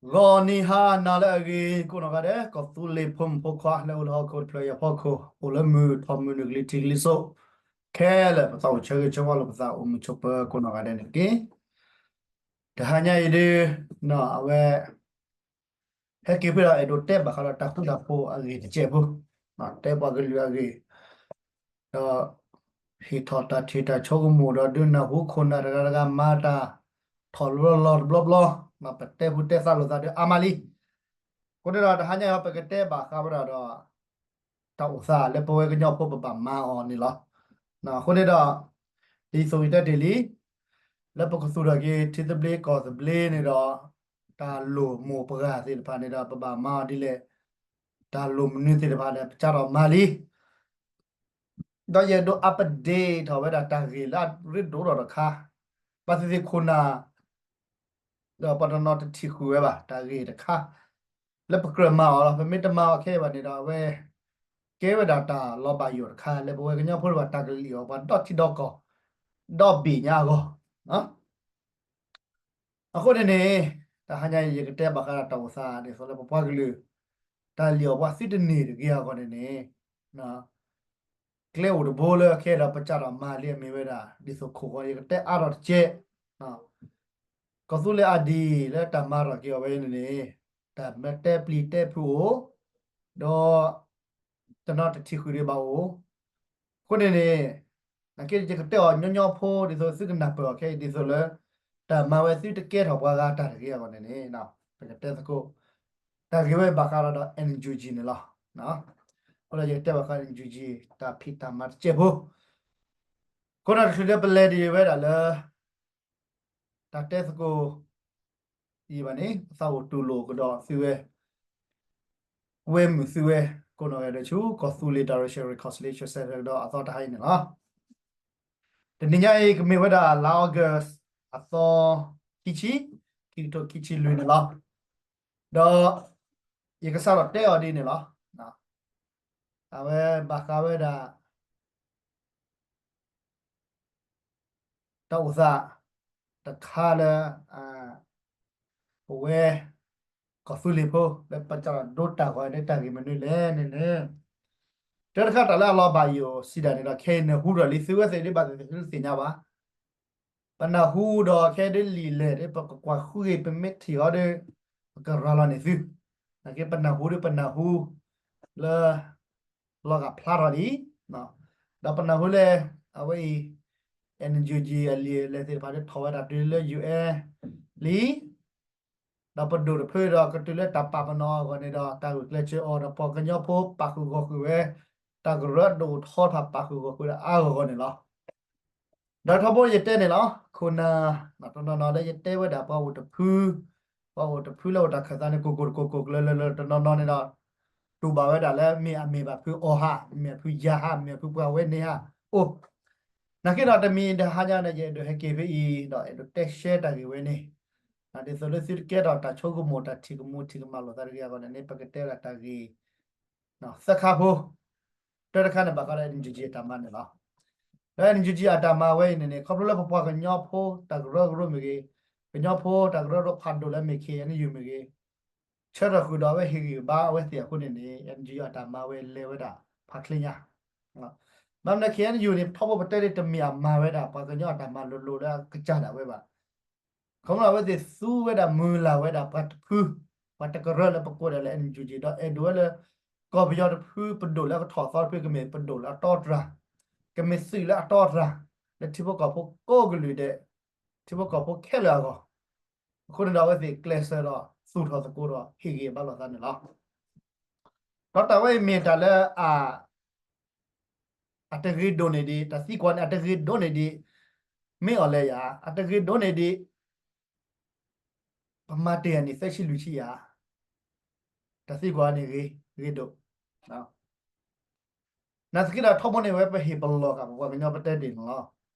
ဂီၤနံၤဟါနၤလၢအဂ့ၤ ကိးနီၢ်ဂၤဒဲး ကီၢ်သူလ့ၤဖိမုၣ်ဖိခွါလၢအိၣ်လၢဟီၣ်ခိၣ်တဖျၢၣ်အံၤအဖီခိၣ် အိၣ်လၢမုၢ်ထီၣ်မုၢ်နုာ်ကလံၤထံးကလံၤစိး ခဲလၢာ် ပသးအိၣ်ဆၢဂ့ၤဆၢဝါလိာ်ပသးအိၣ်မုာ်ဆိးပၢၤကိးနီၢ်ဂၤဒဲးန့ၣ်တက့ၢ်. တဟါညါအံၤဒု အဝဲ ဟဲက့ၤဖဲဒီးအဲၣ်ဒိးတဲဘၣ်ဃးဒီးတၢ်ဃူတၢ်ဖိးအဂ့ၢ်တစဲးဖိ, တဲပှၤကလုာ်အဂ့ၢ်, ဒီးဟ့ၣ်ထီၣ်တၢ်ထံၣ်တၢ်ဆိကမိၣ်ဒီးဒုးနၢ်ဟူခိၣ်နၢ်တဂၤတဂၤမၤတၢ်ထီၣ်လီၤလီၤတဘျီဘျီ, ပတဲဖုတဲသးလိာ်သးဒီးအါမးလံ. အဃိန့ၣ်ဒီးတဟါညါအံၤ ပကတဲဘၣ်ဃးဝဲဒၣ်ဒီး တၢ်အိၣ်သးလၢပဝဲကညီဖိပဘၣ်မၤအီၤန့ၣ်လီၤ. အဃိန့ၣ်ဒီး ဒ်သိးယတဲတ့ၢ်လံ, လၢပကသူၣ်ထီၣ်က့ၤထံသဘျ့ကီၢ်သဘျ့န့ၣ်ဒီး တၢ်လိၣ်မိၢ်ပှၢ်သ့ၣ်တဖၣ်န့ၣ်ဒီး ပဘၣ်မၤအီၤဒ်လဲၣ်, တၢ်လိၣ်မနုၤသ့ၣ်တဖၣ်န့ၣ် ပစးထီၣ်မၤလံ. ဒီးယအဲၣ်ဒိး update ထီၣ်ဝဲဒၣ်တၢ်ဂ့ၢ်လၢအရ့ဒိၣ်ထီၣ်တခါ, ဘၣ်သ့ၣ်သ့ၣ်ခိၣ်နၢ် ဒီးပှၤတနီၤတထံၣ်ဃုာ်ဝဲဘၣ် တၢ်ဂ့ၢ်တခါ လၢပကြၢးမၤအီၤလီၤ. ပမ့ၢ်တမၤအီၤခဲအံၤဘၣ်န့ၣ်ဒီး အဝဲကဲဝဲဒၣ်တၢ်လီၤဘၣ်ယိၣ်တခါ လၢပဝဲကညီဖိတဖၣ်တၢ်ကလံၣ်အီၤ ပှၤဒီထံဒီကီၢ် ဒီဘ့ၣ်ညါအဂီၢ်. အဃိန့ၣ်န့ၣ် တဟါညါအံၤ ယကတဲဘၣ်ဃးဒီးတၢ်အိၣ်သးဒ်သိးလၢပပှၤကလုာ် တၢ်လံၣ်အီၤပှၤသုတန့ၢ်တဂ့ၤအဂီၢ်န့ၣ်န့ၣ် ကျဲအိၣ်တဘိလၢခဲအံၤဒီးပစးထီၣ်မၤလံအမ့ၢ်ဝဲဒၣ် ဒ်သိးခိၣ်ဃီ ယကတဲအါထီၣ်တကဲး, ကီၢ်သူလ့ၤအါဒံၣ်လၢတၢ်မၤထီၣ်က့ၤအီၤဝဲန့ၣ်န့ၣ် တၢ်မၤတဲပျံၤတဲဖုးအိၣ်, ဒီး တနီၤတထံၣ်ဃုာ်ဒံးဘၣ်အိၣ်. အဃိန့ၣ်န့ၣ် နာ်က့ယကတဲအီၤညီညီဖိ ဒ်သိးသုကနၢ်ပၢၢ်အီၤခဲအံၤ ဒ်သိးလၢ တၢ်မၤဝဲသုတကဲထီၣ်ပှၤဂၤတၢ်တဂ့ၤအဂီၢ်န့ၣ်န့ၣ် ပကတဲသကိး တၢ်ဂ့ၢ်ဝဲဘၣ်ဃးဒီး NUG န့ၣ်လီၤ. အဃိဒီးယကတဲဘၣ်ဃး NUG တၢ်ဖံးတၢ်မၤတစဲးဖိ အဃိဒီးတချုးလၢပလဲၤဒံးဝဲဒၣ်လၢ တၢ်တဲသကိး အံၤဘၣ်န့ၣ် ပသးအိၣ်တူၢ်လိာ်ကဒီးသုဝဲ ဝဲမုာ်သုဝဲ ကိးနီၢ်ဂၤဒဲးဆူ ကီၢ်သူလ့ၤ Direction Reconciliation Center ကဒီးအသီတဟါအံၤန့ၣ်လီၤ. တနံၤညါအံၤ ကမ့ၢ်ဝဲဒၣ်လါ August အသီ ခံဆံ, ခံကထိခံဆံလွံၢ်န့ၣ်လီၤ. ဒီး ယကစးထီၣ်တဲအီၤဒ်န့ၣ်လီၤ. အဝဲဘၣ်ဃးဝဲဒၣ် တၢ်အိၣ်သးတခါလၢ ပဝဲ ကီၢ်သူလ့ၤဖိ လၢပစးထီၣ်ဒိတၢ်ဂီၤလၢတၢ်ဂ့ၢ်မနုၤလဲၣ်န့ၣ်န့ၣ် တၢ်တခါတၢ်လၢအလီၤဘၣ်ယိၣ်စံးဒၣ်န့ၣ်ဒီး ခဲအံၤနၢ်ဟူထီၣ်လံ သုဝဲသ့ၣ်ဒ်ဘၣ်သ့ၣ်သ့ၣ်သုသ့ၣ်ညါဘၣ် ပနၢ်ဟူဒီးခဲဒ်လံာ်လဲၢ်ဒ် ပကကွၢ်ဃုဂ့ၤ ပမ့ၢ်ထံၣ်အီၤဒီး ပကရၤလီၤန့ၢ်သု, နာ်က့ပနၢ်ဟူဒီးပနၢ်ဟူ လၢ လီၤဂာ်ဖျါထီၣ်လံ, ဒီးပနၢ်ဟူလၢ အဝဲအံၤ NUG အလံာ်လဲၢ်သ့ၣ်တဖၣ်ဒီးထီၣ်ဝဲဒၣ်တုၤလၢ UN လံ ဒီးပဒိၣ်တဖုဒီးကတုၤလၢတၢ်ပာ်ပနီၣ်အဂီၢ်န့ၣ်ဒီး တၢ်ဂုာ်ကျဲးစၢးအီၤဒီးပှၤကညီဖိပာ်ဃုာ်ဂီၢ်ဃုာ်ဝဲ တၢ်ကရၢကရိထီတဖၣ်ပာ်ဃုာ်ဂီၢ်ဃုာ်ဒီးအါဂီၢ်ဂီၢ်န့ၣ်လီၤ. ဒီးထီဘိယတဲန့ၣ်လီၤ ခိၣ်နၢ် တနီၤနီၤလၢယတဲဝဲဒၣ်ပှၤအိၣ်တဖု ပှၤအိၣ်တဖုလၢအိၣ်တၢ်ခၢၣ်သးန့ၣ် ကိၢ်ကိၢ်တကိၢ်ကိၢ်ကလၢလၢလၢတနီၤနီၤန့ၣ်ဒီး တူၢ်ဘၣ်ဝဲဒၣ်လၢမ့ၢ်အမ့ၢ်ဘၣ်ဖုအီၤဟး မ့ၢ်အဖုယၤဟး မ့ၢ်အဖုပှၤဝဲန့ၣ်ဟး အိၣ် နာ်က့ဒီးတမံၤတဟါညါန့ၣ် ယအဲၣ်ဒိးဟဲက့ၤဖဲအံၤ ဒီးအဲၣ်ဒိးတဲရှဲတၢ်ဂ့ၢ်ဝဲန့ၣ် ဒ်သိးလၢသုတကဲထီၣ်တၢ်ဆိကမိၣ်တၢ်ထံၣ်ကမူထံၣ်ကမၣ်လိာ်သးတဂ့ၤအဂီၢ်န့ၣ်န့ၣ် ပကတဲဝဲဒၣ်တၢ်ဂ့ၢ် သၢခါဖိ တၢတခါန့ၣ်ဘၣ်ဃးဒီး NUG အတၢ်မၤန့ၣ်လီၤ. လၢ NUG အတၢ်မၤဝဲအံၤန့ၣ်န့ၣ် ခီဖျိလၢပပှၤကညီဖိတၢ်ကရၢကရိမ့ၢ်ဂ့ၤ, ကညီဖိတၢ်ကရၢကရိဖးဒိၣ်လၢအမ့ၢ် KNU မ့ၢ်ဂ့ၤ, ဆၢထၢၣ်ဃုာ်ဒီးအဝဲဟ့ၣ်ဂံၢ်ဘါအဝဲသ့ၣ်အဃိန့ၣ်န့ၣ် NUG အတၢ်မၤဝဲလဲၤဝဲဒၣ်ဖးချ့ညါ ဘၣ်မနုၤ KNU န့ၣ် ထီဘိပတဲဒ်တမ့ၢ်အမၤဝဲဒၣ် ပှၤကညီအတၢ်မၤလိၤလိၤလၢအကစၢ်ဒၣ်ဝဲဘၣ်. ခီဖျိလၢအဝဲသ့ၣ်သူဝဲဒၣ်မုၢ်လၢ်ဝဲဒၣ်ပှၤတဖု, ပှၤတကရၢလၢပကိးဒၣ်လၢ NUG ဒီးအဲၣ်ဒိးဝဲလၢ ကီၢ်ပယီၤတဖုပဒိၣ်လၢအကထီၣ်သီတဖု ကမ့ၢ်ပဒိၣ်လၢအတီအတြၢ်, ကမ့ၢ်သုးလၢအတီအတြၢ်, လၢထံဖိကီၢ်ဖိကိးကလုာ်ဒဲး, ထံဖိကီၢ်ဖိခဲလၢာ်အဂီၢ်, အဃိန့ၣ်ဒီးအဝဲသ့ၣ်ကျဲးစၢးဒီးသူၣ်ထီၣ်သကိးဒီးဟ့ၣ်ဂံၢ်ဘါလိာ်သးန့ၣ်လီၤ. ဒီးတၢ်ဝဲအံၤမ့ၢ်တၢ်လၢ အတဂ့ၤဒိၣ်န့ၢ်ဒံး တၢ်သံကွၢ်န့ၣ် အတဂ့ၤဒိၣ်န့ၢ်ဒံး မ့ၢ်အီၤလဲၣ်ယၤ အတဂ့ၤဒိၣ်န့ၢ်ဒံး ပမၤတ့ၢ်အနံၣ် သၢဆံလွံၢ်ဆံယၤ, တၢ်သံကွၢ်န့ၣ်ဂ့ၤ ဂ့ၤဒိၣ် နာ်သက့ဒီးထီဘိန့ၣ်ဝဲပဟ့ၣ်ပလီၢ်ဃာ်ပပှၤကညီပတဲတ့ၢ်န့ၣ်လီၤ.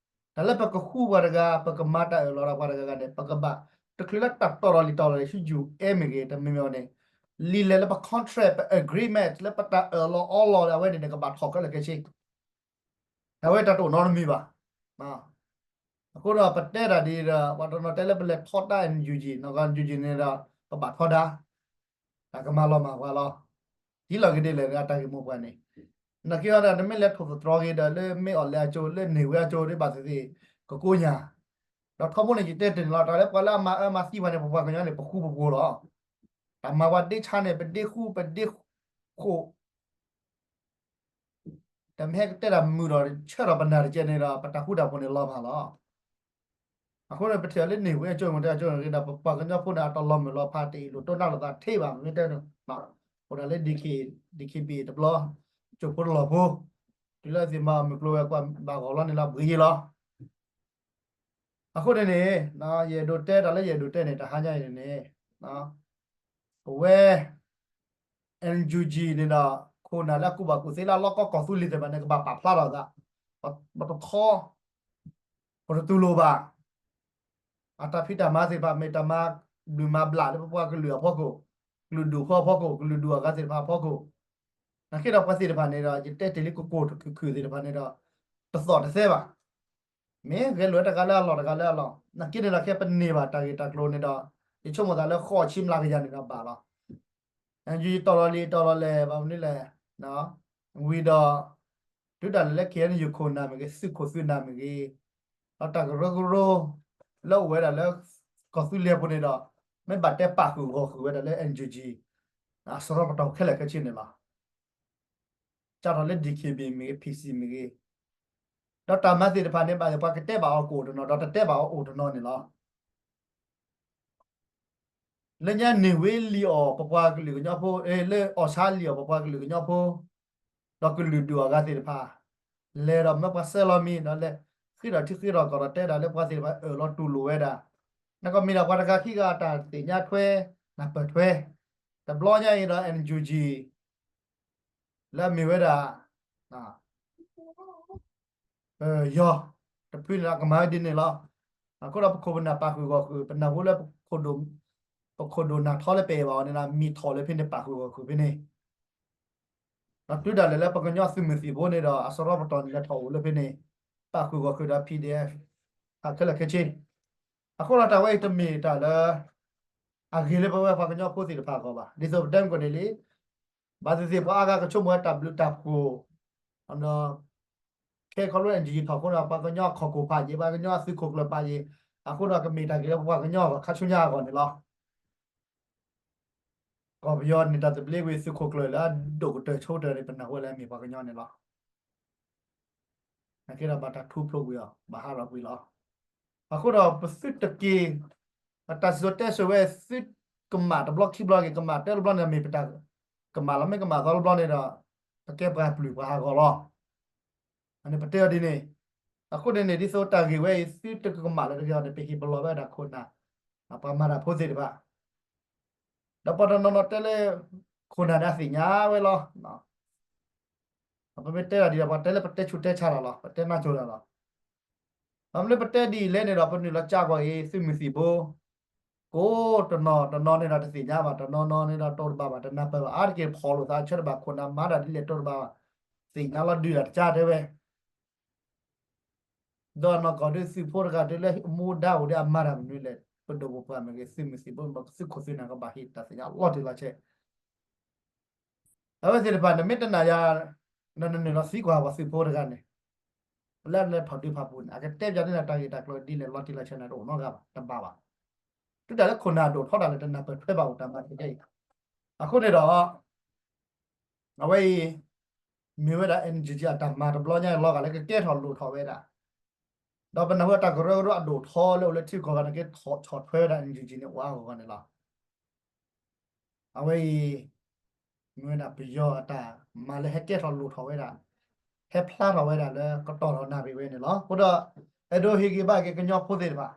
တၢ်လၢပကဃူပှၤတဂၤ ပကမၤတၢ်အၢၣ်လီၤဒီးပှၤတဂၤဂၤန့ၣ် ပကဘၣ် တချုးလၢတၢ်တီၢ်ထီၣ်လံာ်တီၢ်လီၤလံာ်ဆူ UN မ့ၢ်ဂ့ၤ တမံၤမ့ၢ်အီၤန့ၣ် လံာ်လဲၢ်လၢပ contract ပ agreement လၢပတၢ်အၢၣ်လီၤအီလီၤအဝဲန့ၣ်န့ၣ် ကဘၣ်ထီၣ်ခဲလၢာ်ခဲဆ့ အဝဲတၢ်တအိၣ်နီတမံၤဘၣ်. အဃိဒီးပတဲတၢ်ဒ်ဒီး ပှၤတနီၤတဲလၢပလဲၤထီတၢ် NUG နီၢ်ကီၢ် NUG န့ၣ်ဒီး ကဘၣ်ထီဒါ တၢ်ကမၤလီၤမၢ်ပှၤလီၤ. ဒ်လဲၣ်ဂ့ၤဒ်လဲၣ်အတၢ်ဂ့ၢ်မိၢ်ပှၢ်န့ၣ်, နာ်က့ဒီး နမ့ၢ်လဲၤထိၣ်သတြီၤဂ့ၤဒီး လၢမ့ၢ်အီၣ်လဲၤအကၠိ လၢန့ၢ်ဝဲအကၠိ ဒ်ဘၣ်သ့ၣ်သ့ၣ် ကကိးညါ, ဒီးထီဘိန့ၣ် ယတဲတ့ၢ်န့ၣ်လီၤ, တၢ်လၢပှၤလၢအမၤအၢမၤသံပှၤန့ၣ် ပပှၤကညီန့ၣ် ပဃူပဖိးလီၤ. တၢ်မၤပှၤဒ့ဆါန့ၣ် ပဒ့ဃူပဒ့ဃိး တမ့ၢ်ဟဲကတဲတၢ်မုာ်ဒီး ဆၢထီၣ်ပနၢ်တကဲန့ၣ်ဒီး ပတၢ်ဃူတၢ်ဖိးန့ၣ်လီၤမၢ်လီၤ. အဃိန့ၣ် ပထံၣ်အီၤလၢန့ၢ်ဝဲအကၠိ မ့ၢ်တဲအကၠိန့ၣ်ဒီး ပပှၤကညီဖိန့ၣ် အတၢ်လီၤမုၢ်လီၤဖးတအ့ၣ်လိာ်တိၢ်နါလိာ်သးထဲဘၣ် မ့ၢ်တဲန့ၣ်, အိၣ်ဒၣ်လၢ ဒီး ဒီး ဒီး ဒီး တဘျီ, ကၠိဖိတလီၢ်ဖိ, တုၤလၢအသ့ၣ်မၤအီၣ်မုၢ်ကျိၤဝဲၤကွာ်ဘၣ်ဂီၢ်လီၤန့ၣ်လီၤ ဘှံးယံၤလီၤ. အဃိန့ၣ်န့ၣ် ယအဲၣ်ဒိးတဲတၢ်လၢယအဲၣ်ဒိးတဲန့ၣ် တဟါညါအံၤန့ၣ်န့ၣ် ပဝဲ NUG န့ၣ်ဒီး ခိၣ်နၢ်လၢအကူၣ်ဘၣ်ကူၣ်သ့လၢအလီၢ်ကီၢ်ကီၢ်သူလ့ၤသ့ၣ်တဖၣ်န့ၣ် ကဘၣ်ပာ်ဖျါထီၣ်သး, ပတခီ, ပတတူၢ်လိာ်ဘၣ်. အတၢ်ဖံးတၢ်မၤသ့ၣ်တဖၣ် မ့ၢ်တၢ်မၤဘျုးမၤဘျးလၢပပှၤကလုာ်အဖီခိၣ်, ကလုာ်ဒူၣ်ဖိအဖီခိၣ်, ကလုာ်ဒူၣ်အဂၤသ့ၣ်တဖၣ်အဖီခိၣ်, နာ်က့ဒီးပှၤသ့ၣ်တဖၣ်န့ၣ်ဒီး ယတဲတ့ၢ်လံကကိၢ်တခုၣ်ခုၣ်သ့ၣ်တဖၣ်န့ၣ်ဒီး တသီၣ်တသဲဘၣ်. မ့ၢ်ဂဲၤလိာ်ဝဲတဂၤလၢအလီၢ် တဂၤလၢအလီၢ်, နာ်က့န့ၣ်ဒီး ခဲပန့ၢ်ဘၣ်တၢ်ဂ့ၢ်တၢ်ကျိၤန့ၣ်ဒီး ယဆိကမိၣ်သးလၢဃိးဆံမျးကယၤန့ၣ်ဒီးဘၣ်လီၤ. ယတီၢ်လီၤလံ ယတီၢ်လီၤလဲၣ် ဘၣ်မနုၤလဲၣ်, ဝံၤဒီး တုၤဒၣ်လဲာ်လၢ KNU ခိၣ်နၢ်မ့ၢ်ဂ့ၤ, သုးခိၣ်သုးနၢ်မ့ၢ်ဂ့ၤ, ဒီးတၢ်ကရၢကရိ လၢအိၣ်ဝဲဒၣ်လၢ ကီၢ်သူလ့ၤအပူၤန့ၣ်ဒီး မ့ၢ်ဘၣ်တဲပာ်ဃုာ်ဂီၢ်ဃုာ်ဝဲဒၣ်လၢ NUG အစရီပတီၢ်ခဲလၢာ်ခဲဆ့န့ၣ်လီၤ. စးထီၣ်လၢ DKBA မ့ၢ်ဂ့ၤ, PC မ့ၢ်ဂ့ၤ, ဒီးတၢ်မၤသ့ၣ်တဖၣ်န့ၣ် ဘၣ်ပှၤကတဲဘၣ်အီၤကအိၣ်တနီၤ ဒီးတတဲဘၣ်အီၤအိၣ်တနီၤန့ၣ်လီၤ. လၢညါန့ၢ်ဝဲလံာ်အီၣ်ပပှၤကလုာ်ကညီဖိ, လၢအီၣ်ဆါလံာ်အီၣ်ပပှၤကလုာ်ကညီဖိ, ဒီးကလုာ်ဒူၣ်အဂၤသ့ၣ်တဖၣ်, လဲၤဒီးမၢပှၤဆှၢလီၤမံၤ ဒီးလဲၤဃ့ထီၣ်ထံဃ့ထီၣ်ကီၢ်ဒီးတဲဒၣ်လၢပှၤသ့ၣ်တဖၣ်အၢၣ်လီၤတူၢ်လိာ်ဝဲဒၣ်, နကမ့ၢ်ဒၣ်ပှၤတဂၤခံဂၤအတၢ်သ့ၣ်ညါထွဲ, နၢ်ပၢၢ်ထွဲ, တဘျီညါအံၤဒီး NUG လၢအမ့ၢ်ဝဲဒၣ် ယီၤ တဖုန့ၣ်ဒီးကမၤဝဲဒ်န့ၣ်လီၤ. အဃိဒီးပခိၣ်ပနၢ်ပာ်ဃုာ်ဂီၢ်ဃုာ် ပနၢ်ဟူလၢ ပခိၣ်ဒိၣ်နၢ်ထီလၢပအဲၣ်ဘၣ်အီၤန့ၣ်ဒီး မံထီၣ်လၢဖဲန့ၣ် ပာ်ဃုာ်ဂီၢ်ဃုာ်ဖဲန့ၣ်, ဒီးတုၤဒၣ်လဲာ်လၢပကညီသုးမုၢ်သံၣ်ဘိန့ၣ်ဒီး အစရီပတီၢ်န့ၣ်လဲၤထီၣ်အိၣ်လၢဖဲန့ၣ်, ပာ်ဃုာ်ဂီၢ်ဃုာ်ဒီး PDF အခဲလၢာ်ခဲဆ့, အဃိဒီးတၢ်ဝဲအံၤတမ့ၢ်တၢ်လၢ အဂ့ၤလၢပဝဲပှၤကညီဖိသ့ၣ်တဖၣ်အဂီၢ်ဘၣ်. ဒ်သိးပတဲမုၢ်ကီၢ်န့ၣ်လံ ဘၣ်သ့ၣ်သ့ၣ်ပှၤအါဂၤကဆိကမိၣ်ဝဲတၢ်ဘျုးတၢ်ဖှိၣ်, ဒီး ခဲခီဖျိ NUG ထီၣ်အဃိန့ၣ် ပှၤကညီအခီၣ်ခိၣ်ပာ်ယံၤ, ပှၤကညီအသုးခိၣ်ကျၢၢ်ပာ်ယံၤ, အဃိဒီးကမ့ၢ်တၢ်ဂ့ၤလၢပပှၤကညီအဂီၢ် ခါဆူညါအဂီၢ်န့ၣ်လီၤ. ကီၢ်ပယီၤန့ၣ် တၢ်သဘျ့ဝံၤ သုးခိၣ်ကျၢၢ်လၢအဒိၣ်ကတၢၢ်ဆိကတၢၢ်န့ၣ် ပနၢ်ဟူလၢအမ့ၢ်ပှၤကညီန့ၣ်လီၤ. နာ်က့ဒီးဘၣ်တၢ်ထူဖျိးကွံာ်အီၤ ဘၣ်ဟးထီၣ်ကွံာ်လီၤ. အဃိဒီးပသုတက့ၢ်, အတၢ်စံၣ်စိၤတဲစိၤဝဲ သုကမၣ်တဘျီခံဘျီက့ၤ ကမၣ်တၢ်တဘျီန့ၣ် မ့ၢ်ပတၢ်ကမၣ်လီၤ မ့ၢ်ကမၣ်သီတဘျီန့ၣ်ဒီး ပကဲပှၤပျုၢ်ပှၤဟးဂီၤလီၤ. အန့ၣ်ပတဲအီၤဒ်န့ၣ်, အဃိန့ၣ်န့ၣ် ဒ်သိးတၢ်ဂ့ၢ်ဝဲအံၤ သုတကမၣ်လၢတဂ့ၤအီၤန့ၣ် ပဟ့ၣ်ပလီၢ်ဝဲဒၣ်ခိၣ်နၢ်, ပှၤမၤတၢ်ဖိသ့ၣ်တဖၣ် ဒီးပှၤတနီၤနီၤတဲလၢ ခိၣ်နၢ်န့ၣ်အသ့ၣ်ညါဝဲလီၤ. ပမ့ၢ်တဲတၢ်ဒ်ဒီး ပှၤတဲလၢပတဲဆူးတဲဆါတၢ်လီၤ, ပတဲနါစိၤတၢ်လီၤ. ဘၣ်မနုၤပတဲဒ်အံၤလဲၣ်န့ၣ်ဒီး ပနုာ်လီၤကၠါကွၢ်အံၤ သုးမုၢ်သံၣ်ဘိ ကိးတနီၤတနီၤန့ၣ်ဒီးတသ့ၣ်ညါဘၣ်, တနီၤနီၤန့ၣ်ဒီးတိၢ်တဘၣ်ဘၣ်, တနၢ်ပၢၢ်ဘၣ်, အါတက့ၢ်ဖီၣ်လိာ်သးဆၢတဘၣ်, ခိၣ်နၢ်မၤတၢ်ဒ်လဲၣ်တိၢ်တဘၣ်ဘၣ်, သ့ၣ်ညါလီၤဒုးတၢ်တကၠါတဲဝဲ ဒီးနီၢ်ကီၢ်ဒုးသုးဖိတဂၤဒုးလၢမူဒါအိၣ်ဒီးအမၤတၢ်မနုၤလဲၣ်, ပဒိၣ်ပပှၢ်မ့ၢ်ဂ့ၤ, သုးမုၢ်သံၣ်ဘိမ့ၢ်ဂ့ၤ, သုးခိၣ်သုးနၢ်ကဘၣ်ဟ့ၣ်တၢ်သ့ၣ်ညါလီၤတံၢ်လီၤဆဲး. အဝဲသ့ၣ်တဖၣ်န့ၣ် မ့ၢ်တနာ်ယၤ, နနုာ်လီၤသံကွၢ်ပှၤသုးဖိတဂၤန့ၣ်, လၢလဲၤထီၣ်ဒုးဖၣ်ပူၤန့ၣ် အကတဲပၠးန့ၢ်နၤတၢ်ဂ့ၢ်တၢ်ကျိၤဒ်လဲၣ်လီၤတံၢ်လီၤဆဲးန့ၣ် တအိၣ်နီတဂၤဘၣ်, တဘၣ်ဘၣ်. တုၤဒၣ်လၢခိၣ်နၢ်ဒိၣ်ထီဒၣ်လဲာ် တနၢ်ပၢၢ်ထွဲဘၣ်အိၣ်တၢ်မၤတကဲအံၤ. အဃိန့ၣ်ဒီး အဝဲအံၤ မ့ၢ်ဝဲဒၣ် NUG အတၢ်မၤတဘျီညါအလီၤဂာ်လၢကကဲထီၣ်လိၣ်ထီၣ်ဝဲဒၣ်, ဒီးပနၢ်ဟူတၢ်ကရၢကရိအဒိၣ်ထီလၢအိၣ်လၢထံကီၢ်ဂၤန့ၣ် ကဆီၣ်ထွဲဝဲဒၣ် NUG န့ၣ် အိၣ်အါဂီၢ်ဂီၢ်န့ၣ်လီၤ. အဝဲအံၤ မ့ၢ်ဝဲဒၣ်ပယီၤအတၢ်မၤလၢဟဲကဲထီၣ်လိၣ်ထီၣ်ဝဲဒၣ်, ဟဲဖျါထီၣ်ဝဲဒၣ်လၢကတီၢ်ထီၣ်နၣ်ရံၣ်ဝဲန့ၣ်လီၤ. အဃိဒီး အဲၣ်ဒိးဟ့ၣ်ဂံၢ်ဘါက့ၤကညီဖိသ့ၣ်တဖၣ်,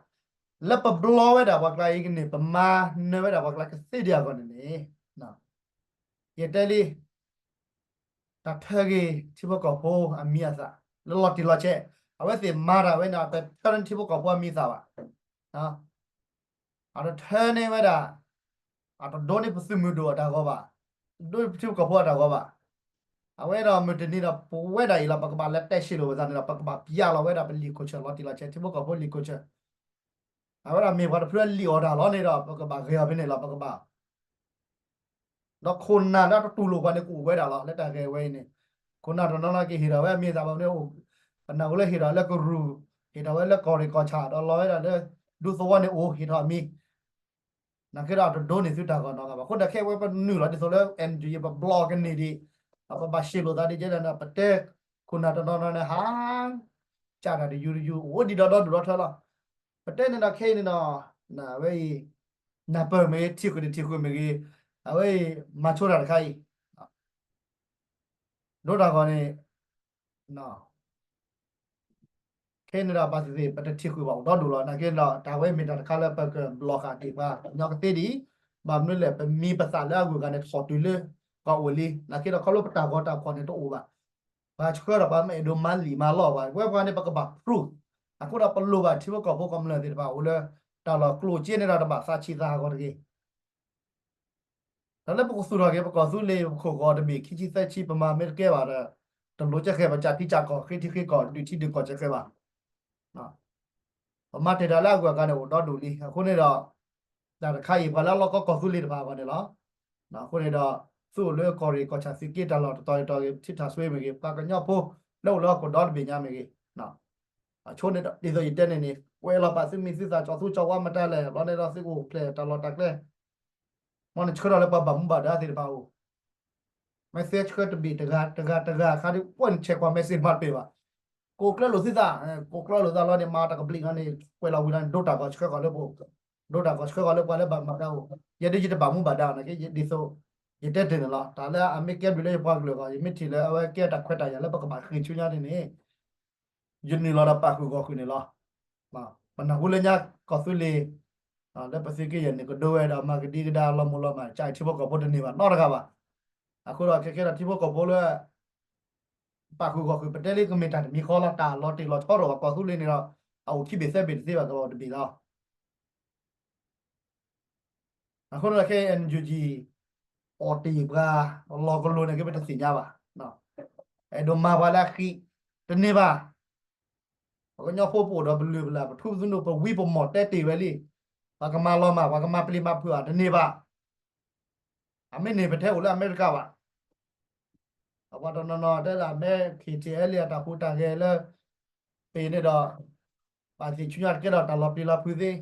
လၢပဘျီဝဲဒၣ်ပှၤကျါအံၤန့ၣ် ပမၤနၢၤဝဲဒၣ်ပှၤကျါကသ့ဒံးအဂီၢ်န့ၣ်န့ၣ်, ယတဲလံ တၢ်ထၢက့ၤထံဖိကီၢ်ဖိအမံၤအသၣ် လၢလီၤတံၢ်လီၤဆဲး, အဝဲသ့ၣ်မၤတၢ်ဝဲန့ၣ် တထၢန့ၢ်ထံဖိကီၢ်ဖိအမံၤအသၣ်ဘၣ်. အတထၢန့ၢ်ဝဲဒၣ်, အတဒိးန့ၢ်ပသုးမုၢ်ဒိၣ်အတၢ်ဂီၤဘၣ်, ဒိးန့ၢ်ပထံဖိကီၢ်ဖိအတၢ်ဂီၤဘၣ်. အဝဲဒီးမုၢ်တနံၤဒီး ပဝဲဒၣ်အံၤလီၤ ပကဘၣ်လဲၤတဲဆံးလိာ်ပသးန့ၣ်ဒီး ပကဘၣ်ပျၢ်လီၤဝဲဒၣ်ပလံာ်ခိၣ်ဆၢၣ်လီၤတံၢ်လီၤဆဲး ထံဖိကီၢ်ဖိလံာ်ခိၣ်ဆၢၣ် အဝဲဒၣ်မ့ၢ်ပှၤတဖုလၢလံၣ်အီၣ်တၢ်လီၤန့ၣ်ဒီး ပကဘၣ်ဂဲၤအီၤဖဲန့ၣ်လီၤ ပကဘၣ် ဒီးခိၣ်နၢ်လၢတတူၢ်လိာ်ပှၤန့ၣ် ကအိၣ်ဝဲဒၣ်လီၤ လၢတၢ်ဂဲၤဝဲအံၤန့ၣ်, ခိၣ်နၢ်တနီၤနီၤကဟ့ၣ်ထီၣ်ဝဲအမံၤသးဘၣ်န့ၣ်အိၣ်, ပနၢ်ဟူလၢဟ့ၣ်ထီၣ်လၢကရူၢ်, ဟ့ၣ်ထီၣ်ဝဲလၢကီၢ်ရ့ၣ်ကီၢ်ဆၣ် ဒီးလီၤဝဲဒၣ်လၢ ဒူသဝီန့ၣ်အိၣ်ဟ့ၣ်ထီၣ်အမံၤ, နာ်က့ဒီးအတဒိးန့ၢ်သုတၢ်ဂီၤနီတဂၤဘၣ်. အဃိဒီးခဲအံၤဝဲပနုာ်လီၤဒ်သိးလၢ NUG ပဘျီကန့ၢ်ဒံး, ပဘၣ်ရှဲလိာ်သးဒ်ကဲဒီး ပတဲခိၣ်နၢ်တနီၤနီၤန့ၣ် ဟး ကၢ်တၢ်တယူၤတယူၤ အိၣ်ဒံးဒီးဒီဒူၣ်ဒီထၢလီၤ. ပတဲန့ၣ်ဒီးခဲအံၤန့ၣ်ဒီး အဝဲအံၤ နၢ်ပၢၢ်မ့ၢ်ဂ့ၤ ထံၣ်ဃုာ်တထံၣ်ဃုာ်မ့ၢ်ဂ့ၤ, အဝဲအံၤ မၤဆိတၢ်တခါအံၤ ဒိတၢ်ဂီၤန့ၣ် ခဲအံၤန့ၣ်ဒီးဘၣ်သ့ၣ်သ့ၣ် ပတထံၣ်ဃုာ်ဘၣ်အိၣ်ဒီဒူၣ်လီၤ. နာ်က့ဒီး တၢ်ဝဲမ့ၢ်တၢ်တခါလၢပကဘျီဃာ်ဒံးပှၤကညီကသ့ဒံး, ဘၣ်မနုၤလဲၣ် ပမံၤပသးလၢအဂုၤအဂၤန့ၣ် ထီၣ်တုၤလၢ ပှၤအိၣ်လံ. နာ်က့ဒီး ခီဖျိပတၢ်ဂီၤတၢ်ဖီၣ်န့ၣ်တအိၣ်ဘၣ်. ပှၤဆှၢဒီးပှၤမ့ၢ်အဲၣ်ဒိးမၤလံာ်မၤလီၢ်ပှၤ ဝဲပှၤန့ၣ် ပကဘၣ် prove. အဃိဒီးပလိၣ်ဘၣ်ထံဖိကီၢ်ဖိကမျၢၢ်သ့ၣ်တဖၣ် အိၣ်လၢတၢ်လီၢ်ကျိၣ်စ့န့ၣ်ဒီး တဘၣ်သးဆံးသးဟးဂီၤတဂ့ၤ တၢ်လၢပကသူၣ်ထီၣ်က့ၤ ပကီၢ်သူလ့ၤပခိၣ်ဂီၤတဘ့ၣ် ခံဆံသၢဆံ ပမၤမ့ၢ်တကဲဘၣ်ဒီး တလိၣ်ကဲဃဲ ပကးထံကးကီၢ် ဃ့ထံဃ့ကီၢ် ဒုးထံဒုးကီၢ်ကဲဃဲဘၣ်. ပမၤတ့ၢ်တၢ်လၢအဂုၤအဂၤန့ၣ် အိၣ်ဒီဒူၣ်လံ. အဃိန့ၣ်ဒီး တၢ်တခါအံၤ ပှၤလၢအလီၢ်ကီၢ်သူလ့ၤတဖၣ်အဂီၢ်န့ၣ်လီၤ. အဃိန့ၣ်ဒီး သုအိၣ်လၢကီၢ်ရ့ၣ်ကီၢ်ဆၣ်သုးက့တၢ်လီၢ်တတီၤတတီၤဂ့ၤ ထံထၣ်စွ့မ့ၢ်ဂ့ၤ ပှၤကညီဖိလၢအိၣ်လၢဟီၣ်ခိၣ်ဒီတဘ့ၣ်ညါမ့ၢ်ဂ့ၤ အဆိန့ၣ်ဒီး ဒ်သိးယတဲန့ၣ်န့ၣ် ကွဲးလီၤပာ်သုမံၤသုသး ကၠီသူကၠီဝါမတၤလဲၣ် ဘျီန့ၣ်ဒီးသုကအိၣ်ဖျဲၣ်တၢ်လီၢ်တၢ်ကျဲ မ်နဆှၢထီၣ်လၢပှၤဘၣ်မူဘၣ်ဒါသ့ၣ်တဖၣ်အိၣ်, မ့ၢ်သ့ဆှၢတဘ့ၣ်တဂၤတဂၤတဂၤအခါဒီး ကွၢ်နဆဲးကွၢ်မဲာ်စ့ၢ်မးတပ့ၤဘၣ်. ကိးကျၢၢ်လိာ်သုသး, ကိးကျၢၢ်လိာ်သးလီၤန့ၣ် မၤတကဘျံးလီၤန့ၣ် ကွဲးလီၤဝံၤလီၤန့ၣ် ဒိတၢ်ဂီၤဆှၢဃီၤလၢပအိၣ်, ဒိတၢ်ဂီၤဆှၢဃီၤလၢပှၤလၢဘၣ်မူဘၣ်ဒါအိၣ်, ယဲဒ်ယတဘၣ်မူဘၣ်ဒါနာ်က့ ဒ်သိး ယတဲတ့ၢ်န့ၣ်လီၤ. တၢ်လၢအမ့ၢ်ကဲဘျုးလၢယပှၤကလုာ်အဂီၢ် ယမ့ၢ်ထံၣ်လၢအဝဲကဲတၢ်ခွဲးတၢ်ယာ်လၢပကဘၣ်ဃ့ၢ်ဆူညါန့ၣ်န့ၣ် ယနုာ်လီၤဒီးပာ်ဃုာ်ဂီၢ်ဃုာ်န့ၣ်လီၤ. ပနၢ်ဟူလၢညါကီၢ်သူလ့ၤ လၢပသုးက့ယဲၢ်န့ၣ် ကဒိဝဲဒီးမၤကဒံကဒါလီၤမူၤလီၤမၢ် ကထံဖိကီၢ်ဖိတန့ၢ်ဘၣ်နီတဂၤဘၣ်. အဃိဒီးခဲကဲဒီးထံဖိကီၢ်ဖိလၢ ပာ်ဃုာ်ဂီၢ်ဃုာ် ပတဲလံကမ့ၢ်တၢ်တမံၤဃီလီၤ. တၢ်လီၤတ့ၢ်လီၤဆီဒီးပှၤကီၢ်သူလ့ၤန့ၣ်ဒီး အအိၣ်ခံဘ့ၣ်သၢဘ့ၣ်တသ့ဘၣ် ကလီၤတဘ့ၣ်လီၤ. အဃိန့ၣ်ခဲအံၤ NUG အီၣ်တ့ၢ်ပှၤ လီၤကလိၤန့ၣ်က့ ပတသ့ၣ်ညါဘၣ်. အဲၣ်ဒိးမၤပှၤလၢအဃံး တန့ၢ်ဘၣ်. ပှၤကညီဖိပအိၣ်ဒီးပလုၢ်ပလၢ် ပထူပသနူ ပဝံပမီၢ်တဲတ့ၢ်ဝဲလံ. ပှၤကမၤလီၤမၢ် ပှၤကမၤပျံၤမၤဖုးအီၤတန့ၢ်ဘၣ်. အမ့ၢ်န့ၢ်ပထဲအိၣ်လၢအမဲရကၤဘၣ်. အပှၤတနီၤနီၤတဲဒၣ် မဲ KTLA အတၢ်ဟူးတၢ်ဂဲၤလၢ ပ့ၤန့ၣ်ဒီး ပာ်သ့ၣ်ဆူညါတကဲဒီးတၢ်လီၤပျံၤလီၤဖုးသ့,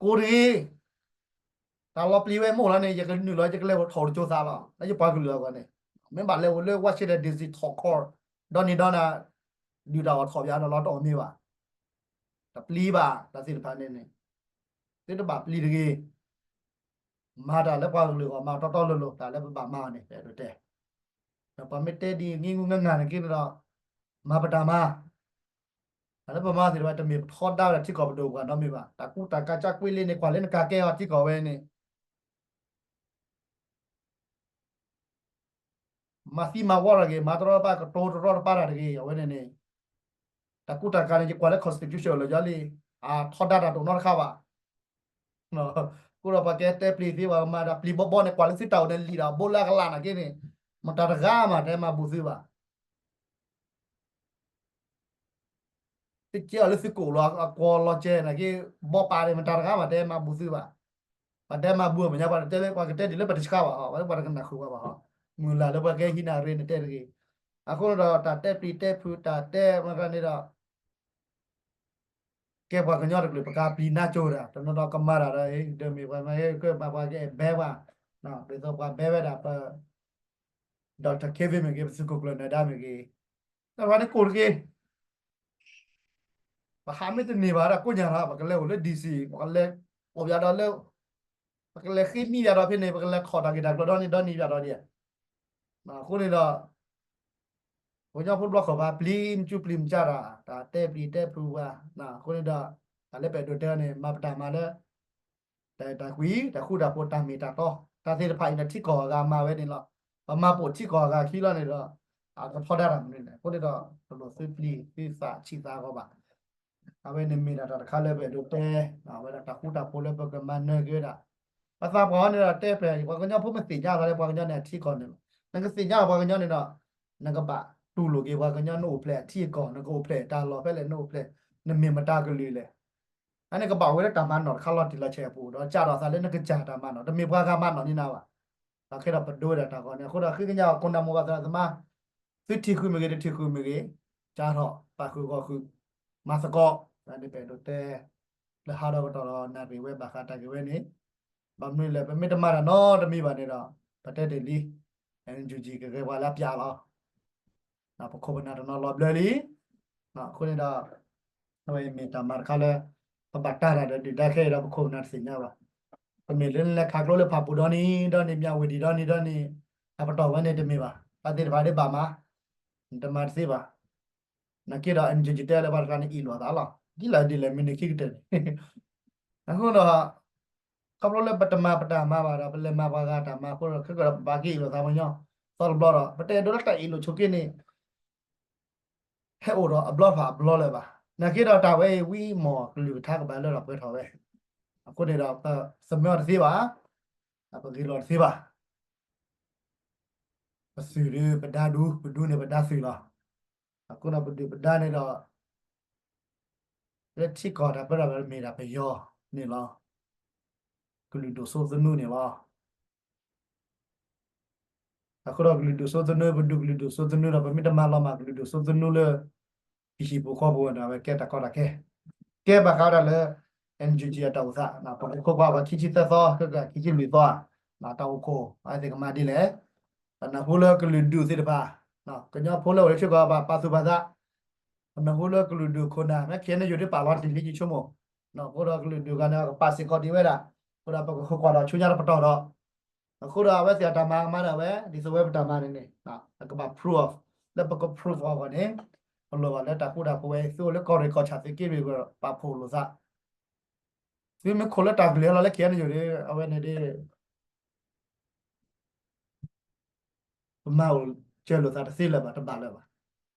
ကိးတဂ့ၤ, တၢ်လီၤပျံၤဝဲမ့ၢ်အိၣ်လီၤန့ၣ် ယကနုာ်လီၤ ယကလဲၤအိၣ်ထီၣ်တကၠိသးလီၤ လၢယပှၤကလုာ်အဂီၢ်န့ၣ်, မ့ၢ်ဘၣ်လဲၤအိၣ်လၢ Washington DC ထီၣ်ခီၣ် ဒီနံၤဒီနၤ ဒုၣ်တၢ်အီၣ်ထီၣ်ပၠးဒီးလီၤတအီၣ်မ့ၢ်ဘၣ်, တပျံၤဘၣ် တၢ်သ့ၣ်တဖၣ်န့ၣ်န့ၣ် သုတဘၣ်ပျံၤတဂ့ၤ မၤတၢ်လၢပှၤကလုာ်အဂီၢ် မၤတီတီလိၤလိၤ တၢ်လၢပဘၣ်မၤအီၤန့ၣ် ပအဲၣ်ဒိးတဲ, ဒီးပှၤမ့ၢ်တဲဒ်ငံၢ်ငူငၢ်ငၢ်န့ၣ်က့န့ၣ်ဒီး မၤပတၢ်မၤ, တၢ်လၢပမၤသ့ၣ်တဖၣ် တမ့ၢ်ပထီဒါဝဲဒၣ်ထံကီၢ်ပဒိၣ်ပှၤနီတမံၤဘၣ်, တၢ်ကူတၢ်ကၤကၢကွ့လ့န့ၣ် ကွၢ်လၢနကၤကဲအီၤထံကီၢ်ဝဲန့ၣ် မၤသံမၤဝီတၢ်တဂ့ၤ, မၤတရီတပါ ကတိၤတရီတပါတၢ်တဂ့ၤ, အဝဲန့ၣ်န့ၣ် တၢ်ကူတၢ်ကၤန့ၣ် ယကွၢ်လၢ constitution လၢယီၤလံ, အထီဒါတၢ်တအိၣ်နီတခါဘၣ်. အဃိဒီးပှၤကတဲပျံၤသ့ ပှၤကမၤတၢ်ပျံၤဘီဘီန့ၣ် ကွၢ်လၢသုတၢ်အိၣ်န့ၣ်လံဒီး ဘိလၢအကလးနာ်က့န့ၣ် မတၤတဂၤမးတဟဲမၤဘူးသုဘၣ်. သုကဲအီၤလၢသုကအိၣ်လီၤ အကွီၢ်လီၤကဲနာ်က့ ဘီပာ်န့ၣ် မတၤတဂၤမးတဟဲမၤဘူးသုဘၣ်. ပှၤတဟဲမၤဘူးအမဲာ်ညါ ပှၤတတဲလၢ ပှၤကတဲဒ်လၢပတဆှးဘၣ်ဟီ ပှၤလၢပှၤတကနၣ်ဃုာ်ပှၤဘၣ်ဟီ, မုၢ်လၢ်လၢပှၤကဟံးနၤရ့န့ၣ်တဲတဂ့ၤ. အဃိန့ၣ်ဒီး တၢ်တဲပျံၤတဲဖုး တၢ်တဲမၤကန့ၣ်ဒီး ကဲပှၤကညီတကလုာ် ပကပျံၤနါကၠိတၢ် တနီၤဒီးကမၤတၢ်ဒီး ဒ်မ့ၢ်ပှၤမၤဟဲကၢၢ်မၤပှၤကအဲၣ်ဘဲပှၤ, ဒ်သိးပှၤဘဲဝဲဒၣ်ပ Doctor Kevin မ့ၢ်ဂ့ၤ ပသုးခိၣ်ကျၢၢ်နၢၤဒါမ့ၢ်ဂ့ၤ, တၢ်ပှၤန့ၣ်ကိၢ်တက့ၢ်. ပဟးမ့ၢ်တန့ၢ်ဘၣ်ဒီးကိးညါဒီး ပကလဲၤအိၣ်လၢ DC ပကလဲၤအိၣ်ပၠးဒီးလၢ ပကလဲၤဃ့မံပၠးဒီးဖဲန့ၣ် ပကလဲၤထီၣ်တၢ်ဂ့ၢ်တၢ်ကျိၤဒီနံၤဒီနံၤပၠးဒီးဒ် အဃိန့ၣ်ဒီး ပှၤကညီဖိတဘျီဃီပှၤပျံၤမစူၢ်ပျံၤမစၢ်တၢ် တၢ်တဲပျံၤတဲဖုးပှၤ, အဃိန့ၣ်ဒီး တၢ်လၢပအဲၣ်ဒိးတဲန့ၣ် မၤပတၢ်မၤလၢ တၢ်အဲၣ်တၢ်ကွံ တၢ်ဃူတၢ်ဖိး တၢ်မ့ၢ်တၢ်တီ တၢ်သ့ၣ်တဖၣ်အံၤန့ၣ် ထံကီၢ်အဂၤမၤဝဲန့ၣ်လီၤ. ပမၤပိာ်ထံကီၢ်အဂၤခံလီၤန့ၣ်ဒီး အကထီဒါတၢ်မနုၤလဲၣ်. အဃိန့ၣ်ဒီး တလိၣ်သုပျံၤသုသးဆံးသးဂီၤဘၣ်. အဝဲန့ၣ်မ့ၢ်ဒၣ်တၢ်တခါလၢပအဲၣ်ဒိးတဲ အဝဲဒၣ်တၢ်ဃူတၢ်ဖိးလၢပကမၤနၢၤက့ၤဝဲဒၣ် ပသးပှၢ်အီၤန့ၣ်ဒီးတဲပျဲ ပှၤကညီဖိမ့ၢ်သ့ၣ်ညါသးလၢပှၤကညီန့ၣ်အထံကီၢ်န့ၣ်လီၤ. နကသ့ၣ်ညါပှၤကညီန့ၣ်ဒီး နကဘၣ်တူၢ်လိာ်က့ၤပှၤကညီ နအိၣ်ဖျဲၣ်အထံအကီၢ် နကအိၣ်ဖျဲၣ်တၢ်လီၢ်ဖဲလဲၣ် နအိၣ်ဖျဲၣ် နမ့ၢ်မတၤကလုာ်လဲၣ်. အန့ၣ်ကဘၣ်အိၣ်ဝဲလၢတၢ်မၤနီၣ်တခါလီၤတံၢ်လီၤဆဲးအပူၤ ဒီးစးထီၣ်သးလၢနကစၢ်တၢ်မၤနီၣ် တမ့ၢ်ပှၤဂၤမၤနီၣ်န့ၢ်နၤဘၣ်. ဒီးခဲဒီးပဒိဝဲဒၣ်တၢ်ဂီၤန့ၣ် အဃိဒီးဃ့ကညးခိၣ်နၢ်မိၢ်ပၢ်သရၣ်သမါ သုထံၣ်ဃုာ်မ့ၢ်ဂ့ၤ တထံၣ်ဃုာ်မ့ၢ်ဂ့ၤ စးထီၣ်ပာ်ဃုာ်ဂီၢ်ဃုာ် မၤသကိး ဒ်ပအဲၣ်ဒိးတဲ လၢဟးဒီးကတီၢ်ဒီးနၣ်ရံၣ်ဝဲဘၣ်ဃးတၢ်ဂ့ၢ်ဝဲန့ၣ် ဘၣ်မနုၤလဲၣ် ပမ့ၢ်တမၤတၢ်နီတမံၤဘၣ်န့ၣ်ဒီး ပတဲတ့ၢ်လံ NUG ကဂဲၤပှၤလၢအပျးလီၤ. ပခိၣ်ပနၢ်တနီၤလီၤဘျၢလံ. အဃိန့ၣ်ဒီး အဝဲမ့ၢ်တၢ်မၤတခါလၢ ပဘၣ်တၢ်တၢ်ဒီးဒုၣ်ဒါခဲအံၤဒီးပခိၣ်ပနၢ်တသ့ၣ်ညါဘၣ်. ပမ့ၢ်လၢလဲၤခးကျိလၢဖၣ်ပူၣ်ဒီနံၤဒီနံၤ မၠၣ်ဝတံၣ်ဒီနံၤဒီနံၤ အပတီၢ်ဝဲန့ၣ်တမ့ၢ်ဘၣ်. တၢ်သ့ၣ်တဖၣ်ဒ်ဘၣ်မၤ တမၤတသ့ဘၣ်. နာ်က့ဒီး NUG တဲလၢပှၤတဂၤန့ၣ်အ့ၣ်လိာ်သးလီၤ. ဒ်လဲၣ်ဒ်လဲၣ်မ့ၢ်န့ၣ်ခံကတၢၢ်န့ၣ် အဃိဒီး ခီဖျိလၢပတမၤပတၢ်မၤဘၣ်ဒီး ပလဲၤမၤပှၤဂၤတၢ်မၤအဃိဒီး ခဲကဒီးပဘၣ်က့ၤအ့ၣ်လိာ်သးမညီ သီတဘျီဒီး ပတအဲၣ်ဒိးလၢတၢ်အ့ၣ်လိာ်ဆိးက့န့ၣ် ဟဲအိၣ်ဒီးအဘျီဖးအဘျီလၢၤဘၣ်. နာ်က့ဒီးတၢ်ဝဲအံၤ ဝံမီၢ်ကလုၢ်ကထါကဘၣ်လၢထီၣ်ပှဲၤထီၣ်ဝဲ. အဃိန့ၣ်ဒီး ပသမၢအီၤတသ့ဘၣ်, ပဂ့ၤလီၤတသ့ဘၣ်. ပသုးဒုးပဒါဒူ, ပဒူန့ၣ်ပဒါသုးလီၤ. အဃိဒီးပဒုၣ်ပဒါန့ၣ်ဒီး လၢထံကီၢ်တၢ်ပၢတၢ်ပြးမ့ၢ်ဒၣ်ပယီၤန့ၣ်လီၤ. ကလုာ်ဒူၣ်စိသနူန့ၣ်လီၤ. အဃိဒီးကလုာ်ဒူၣ်စိသနူ ပဒုးကလုာ်ဒူၣ်စိသနူဒီး ပမ့ၢ်တမၤလီၤမၢ်ကလုာ်ဒူၣ်စိသနူလၢ ဟံၣ်ဟံၣ်ပူၤဃီပူၤဒီး အဝဲကဲတၢ်ကီတၢ်ခဲ ကဲဘၣ်ဃးဒၣ်လၢ NUG အတၢ်အိၣ်သး ပကခိးကွၢ်ပှၤခံဆံသၢသီ ကကခံဆံလွံၢ်သီ တၢ်အိၣ်ခိၣ် အဝဲသ့ၣ်ကမၤဒ်လဲၣ်. ပနၢ်ဟူလၢကလုာ်ဒူၣ်သ့ၣ်တဖၣ် ကညီဖိလၢအိၣ်လၢထံကီၢ်ဘၣ်ပာ်သူၣ်ပာ်သး ပနၢ်ဟူလၢကလုာ်ဒူၣ်ခိၣ်နၢ် မ့ၢ် KNU ဒ်ပာ်လီၤတ့ၢ်လံယဆိကမိၣ်, အဃိဒီးကလုာ်ဒူၣ်ဂၤန့ၣ် ကပာ်စ့ၢ်ကီးဒံးဝဲဒၣ်, အဃိဒီးပကခိးကွၢ်ဒီးဆူညါတပတီၢ်ဒီး, အဃိဒီးအဝဲသ့ၣ်အတၢ်မၤကမၤဒၣ်ဝဲ ဒ်သိးဝဲပတၢ်မၤန့ၣ်န့ၣ်, အကဘၣ် prove လၢပက prove အီၤအဂီၢ်န့ၣ်, ပလိၣ်ဘၣ်လၢတၢ်ဃူတၢ်ဖိးဝဲ သုအိၣ်လၢကီၢ်ရ့ၣ်ကီၢ်ဆၣ်သုးက့လွံၢ်ပာ်ဖှိၣ်လိာ်သး သုမ့ၢ်ခိၣ်လၢတၢ်ကလုၢ်ဟဲလီၤလၢ KNU ဒီး အဝဲန့ၣ်ဒီး ပမၤအိၣ်စၢၤလိာ်သးတသ့လၢၤဘၣ် တဘၣ်လၢၤဘၣ်.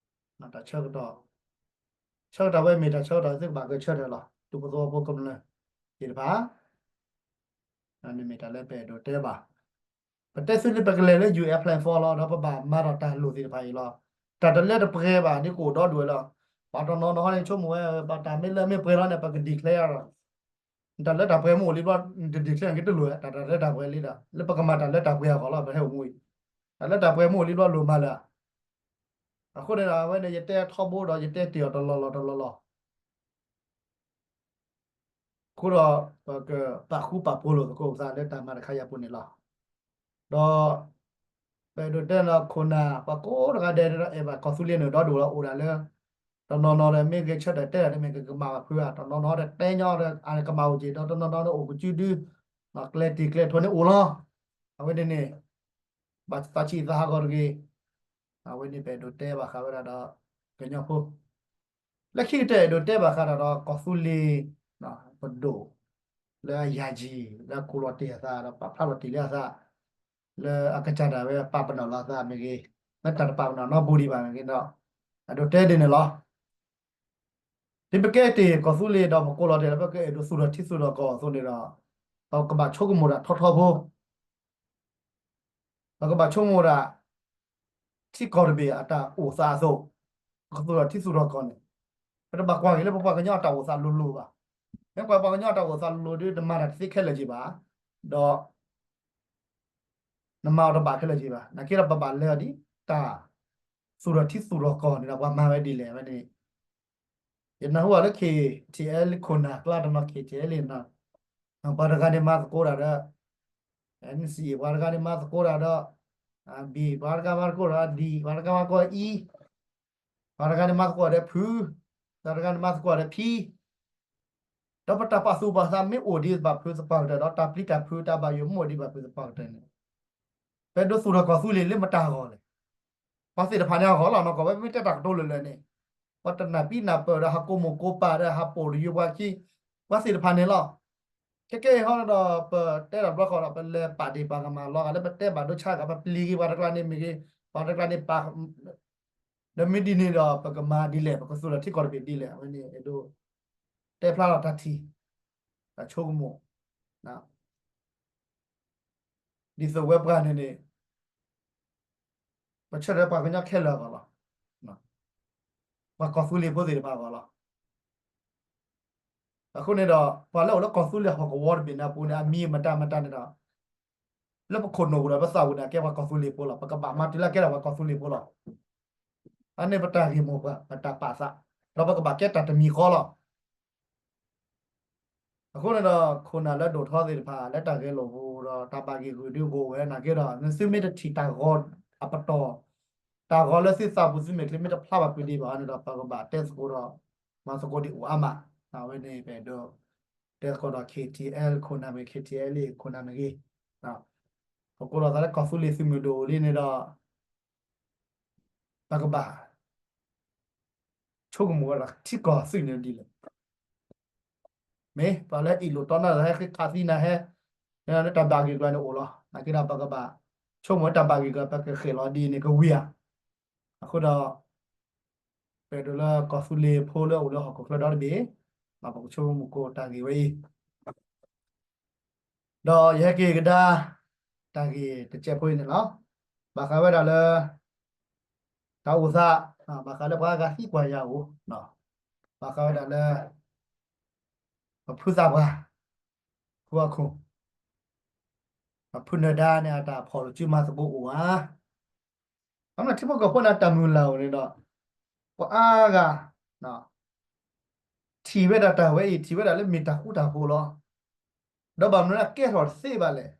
တၢ်ဆၢကတီၢ်, ဆၢကတီၢ်ဝဲမ့ၢ်တၢ်ဆၢကတီၢ်သုကဘၣ်ဂဲၤဆၢထၢၣ်လီၤ. ဒူဖိသဝီဖိကမျၢၢ်သ့ၣ်တဖၣ်, န့ၣ်မ့ၢ်တၢ်လၢပအဲၣ်ဒိးတဲဘၣ်. ပတဲသုန့ၣ် ပကလဲၤလၢ UN platform လီၤ ဒီးပဘၣ်မၤဒီးတၢ်လိၣ်သ့ၣ်တဖၣ်အံၤလီၤ. တၢ်တလၢတပှဲၤဘၣ်န့ၣ်ကအိၣ်ဒီဒူၣ်ဝဲလီၤ. ပှၤတနီၤနီၤဟီန့ၣ်ဆိကမိၣ်ဝဲ ပှၤတၢ်မ့ၢ်လၢမ့ၢ်ပှဲၤလီၤန့ၣ် ပက declare လီၤ. တၢ်လၢတၢ်ပှဲၤမ့ၢ်အိၣ်လံဘျီ နတ declare န့ၣ် ကတလိၣ်ဝဲ တၢ်တၢ်လၢတၢ်ပှဲၤလံဒီး လၢပကမၤတၢ်လၢတၢ်ပှဲၤအဂီၢ်လီၤ ပဟဲအိၣ်မူအံၤ. တၢ်လၢတၢ်ပှဲၤမ့ၢ်အိၣ်လံဘျီလိၣ်မၤလၢၤ. အဃိန့ၣ်ဒီး အဝဲန့ၣ် ယတဲထီဘိဒီး ယတဲတ့ၢ်အီၤတလီၢ်လီၢ်တလီၢ်လီၢ် အဃိဒီး ပကပာ်ဃူပာ်ဖိးလိာ်သကိးပသးလၢတၢ်မၤတခါအံၤအပူၤန့ၣ်လီၤ. ဒီး ပအဲၣ်ဒိးတဲဒီးခိၣ်နၢ် ပှၤကိးတဂၤဒဲးဒီး အဲၣ်ဘၣ်ကီၢ်သူလ့ၤန့ၣ်ဒီဒူၣ်လီၤ အိၣ်ဒၣ်လၢ တနီၤနီၤဒီးမ့ၢ်ဂဲၤဆၢထၢၣ်တဲဒၣ်န့ၣ်မ့ၢ်ကကမၣ်ဘၣ်ဖုးဧါ, တနီၤနီၤဒီးတဲညီဒီး အကမၣ်အိၣ်က့ၤ ဒီးတနီၤနီၤဒီးအိၣ်ကစုဒု ကျဲတံၤကျဲထိန့ၣ်အိၣ်လီၤ. အဝဲန့ၣ်န့ၣ် ဘၣ်သးဆံးသးဟးဂီၤတဂ့ၤ. အဝဲန့ၣ်ပအဲၣ်ဒိးတဲဘၣ်ဃးဝဲဒၣ်ဒီး ကညီဖိ လၢခံကတၢၢ်အဲၣ်ဒိးတဲဘၣ်ဃးဒီး ကီၢ်သူလ့ၤ ပဒိၣ် လၢအယၤယံၤ လၢအကူၣ်လီၤတ့ၢ်အသး ဒီးပာ်ဖျါလီၤတ့ၢ်လံအသး လၢအကစၢ်ဒၣ်ဝဲပာ်ပနီၣ်လီၤအသးမ့ၢ်ဂ့ၤ, လၢတၢ်တပာ်ပနီၣ်နီတဘျီဒံးဘၣ်မ့ၢ်ဂ့ၤဒီး အဲၣ်ဒိးတဲဒ်န့ၣ်လီၤ. ဒ်ပကဲတ့ၢ်ကီၢ်သူလ့ၤဒီးပကိးလီၤတ့ၢ်လၢပကအဲၣ်ဒိးသူၣ်ထီၣ်ထံသူၣ်ထီၣ်ကီၢ်အသိးန့ၣ်ဒီး ပကဘၣ်ဆိကမိၣ်ဒၣ်ထီထီဖိ ပကဘၣ်ဆိကမိၣ်ဒၣ် ထံကီၢ်တဘ့ၣ်အတၢ်အိၣ်သးအသိး, ပကသူၣ်ထီၣ်ထံသူၣ်ထီၣ်ကီၢ်န့ၣ်, ပတဘၣ်ကွၢ်က့ၤလၢပပှၤကညီအတၢ်အိၣ်သးလိၤလိၤဘၣ်. မ့ၢ်ကွၢ်ပှၤကညီအတၢ်အိၣ်သးလိၤလိၤဒီး နမၤတၢ်တသ့ခဲလၢာ်က့ၤဘၣ်, ဒီး နမၤအီၤတဘၣ်ခဲလၢာ်က့ၤဘၣ်. နာ်က့ဒီးပဘၣ်လဲၤအီၤဒ်တၢ် သူၣ်ထီၣ်ထံသူၣ်ထီၣ်ကီၢ်န့ၣ်ဒီး ပှၤမၤဝဲဒ်လဲၣ်ဝဲန့ၣ် ယနၢ်ဟူဘၣ်လၢ KTLA ခိၣ်နၢ်ကျါတနီၤ KTLA န့ၣ်, ပှၤတဂၤန့ၣ်မၤသကိးတၢ်ဒီး NCA ပှၤတဂၤန့ၣ်မၤသကိးတၢ်ဒီး B ပှၤတဂၤမၤသကိးဒီး D ပှၤတဂၤမၤသကိး E ပှၤတဂၤန့ၣ်မၤသကိးဒီးဖု, ပှၤတဂၤန့ၣ်မၤသကိးဒီးဖံ ဒီးပတၢ်ပာ်သူၣ်ပာ်သးမ့ၢ်အိၣ်ဒံးဘၣ်ဖုသပှၢ်ကတၢၢ်ဒီး တၢ်ပျံၤတၢ်ဖုးတၢ်ဘၣ်ယိၣ်မ့ၢ်အိၣ်ဒံးဘၣ်ဖုသပှၢ်ကတၢၢ်န့ၣ်, ပအဲၣ်ဒိးသူၣ်ထီၣ်ကီၢ်သူလ့ၤလၢမတၤအဂီၢ်လဲၣ်. ပှၤသ့ၣ်တဖၣ်န့ၣ်အဂီၢ်လီၤနီၢ်ကီၢ်ဝဲ ပမ့ၢ်တဲတၢ်ကတိၤလၢာ်လၢာ်န့ၣ်, ပှၤတနၢ်ပံနၢ်ပၢၢ်ဒီးဟးကိးမိၢ်ကိးပၢ်ဒီးဟးပိာ်တယိၤပှၤခံ, ပှၤသ့ၣ်တဖၣ်န့ၣ်လီၤ. ခဲကဲအံၤဟီဒီး ပတဲတၢ်ဘျီဃီဒီး ပလဲၤပာ်ဒ့ၣ်ပာ်ကမၣ်လီၤဂာ်လၢပတဲဘၣ်ဒိဆါဂၤ ပပျံၤက့ၤပှၤတကျါန့ၣ်မ့ၢ်ဂ့ၤ, ပှၤတကျါန့ၣ်ပာ် ဒီးမ့ၢ်ဒ်န့ၣ်ဒီး ပကမၤဒ်လဲၣ်, ပကသူၣ်ထီၣ်ထံကီၢ်တဘ့ၣ်ဒ်လဲၣ်, အဝဲန့ၣ်အဲၣ်ဒိး တဲဖျါလီၤတၢ်ထံၣ်, တၢ်ဆိကမိၣ်, ဒ်သိးဝဲပှၤန့ၣ်န့ၣ် ပဆၢထၢၣ်ပှၤကညီခဲလၢာ်အဂီၢ်လီၤ. ပှၤကီၢ်သူလ့ၤဖိသ့ၣ်တဖၣ်အဂီၢ်လီၤ. အဃိန့ၣ်ဒီး ပှၤလၢအိၣ်လၢကီၢ်သူလ့ၤဟီၣ်ကဝီၤတဘ့ၣ်န့ၣ်အပူၤန့ၣ် အမံၤမတၤမတၤန့ၣ်ဒီး လၢပခိၣ်နူာ်ပူၤဒီးပသးပူၤန့ၣ် ကဲပှၤကီၢ်သူလ့ၤဖိလီၤ. ပကဘၣ်မၤတုၤလၢကဲထီၣ်ပှၤကီၢ်သူလ့ၤဖိလီၤ. အန့ၣ်ပတၢ်ဂ့ၢ်မိၢ်ပှၢ် ပတၢ်ပာ်သး, ဒီးပကဘၣ်ကဲတၢ်တမံၤဃီလီၤ. အဃိန့ၣ်ဒီး ခိၣ်နၢ်လၢဒိၣ်ထီသ့ၣ်တဖၣ် လၢတၢ်ဂဲၤလိာ်ပူၤဒီး တၢ်ဘၣ်ဂ့ၢ်ဂုာ်ဒုးအိၣ်ဝဲနာ်က့ဒီး နသုမ့ၢ်တထံၣ်တၢ်ဂီၤအပတီၢ်, တၢ်ဂီၤလၢသုသးပူၤသုမဲာ်ချံမ့ၢ်တဖျါဘၣ်ပှၤဒံးဘၣ်န့ၣ်ဒီး ပကဘၣ်တဲသကိးဒီး မၤသကိးဒံးအိၣ်အါမး. အဝဲန့ၣ်ပအဲၣ်ဒိး တဲသကိးဒီး ခ့ထံအဲလ် ခိၣ်နၢ်မ့ၢ် ခ့ထံအဲလ် ခိၣ်နၢ်မ့ၢ်ဂ့ၤ, ပကိးလီၤသးလၢကီၢ်သူလ့ၤသုးမုၢ်ဒိၣ်လံန့ၣ်ဒီး ပကဘၣ် ဆိကမိၣ်ဝဲဒၣ်ထံကီၢ်သုးန့ၣ်ဒ်လဲၣ်. မ့ၢ်ပှၤလၢအ့ၣ်လိာ်တီနၢ်လၢဟဲဃ့ခးသံနၤဟဲ လၢတၢ်ဘၣ်ဂ့ၢ်ကျါန့ၣ်အိၣ်လီၤ. နာ်က့ဒီးပကဘၣ် ဆိကမိၣ်ဝဲတၢ်ဘၣ်ဂ့ၢ်ကျါ ပကဃဲၤလီၤဒ်န့ၣ်ကဝံၤဧါ. အဃိဒီး ပအဲၣ်ဒိးလၢကီၢ်သူလ့ၤဖိလၢအိၣ်လၢဟီၣ်ခိၣ်ချၢဒီတဘ့ၣ် ပကဆိကမိၣ်ကိးတၢ်ဂ့ၢ်ဝဲအံၤ ဒီးယဟဲက့ၤကဒါ တၢ်ဂ့ၢ်တစဲးဖိအံၤန့ၣ်လီၤ. ဘၣ်ဃးဝဲဒၣ်လၢ တၢ်အိၣ်သး, ဘၣ်ဃးလၢပှၤဂၤသံကွၢ်ယၤအိၣ်, ဘၣ်ဃးဝဲဒၣ်လၢ ပဖုသးပှၢ် ဖုအခိၣ် ပဖုနၢၤဒါန့ၣ် အတၢ်ဖီၣ်လိာ်စုမၤသကိးအိၣ်ဧါ. အမ့ၢ်ထံဖိကီၢ်ဖိန့ၣ် တၢ်မုၢ်လၢ်အိၣ်န့ၣ်ဒီး ပှၤအါဂၤ ထံၣ်ဝဲဒၣ်တၢ်ဝဲအံၤ ထံၣ်ဝဲဒၣ်လၢမ့ၢ်တၢ်ဃူတၢ်ဖိးလီၤ. ဒီးဘၣ်မနုၤလၢအကဲထီၣ်တသ့ဘၣ်လဲၣ်.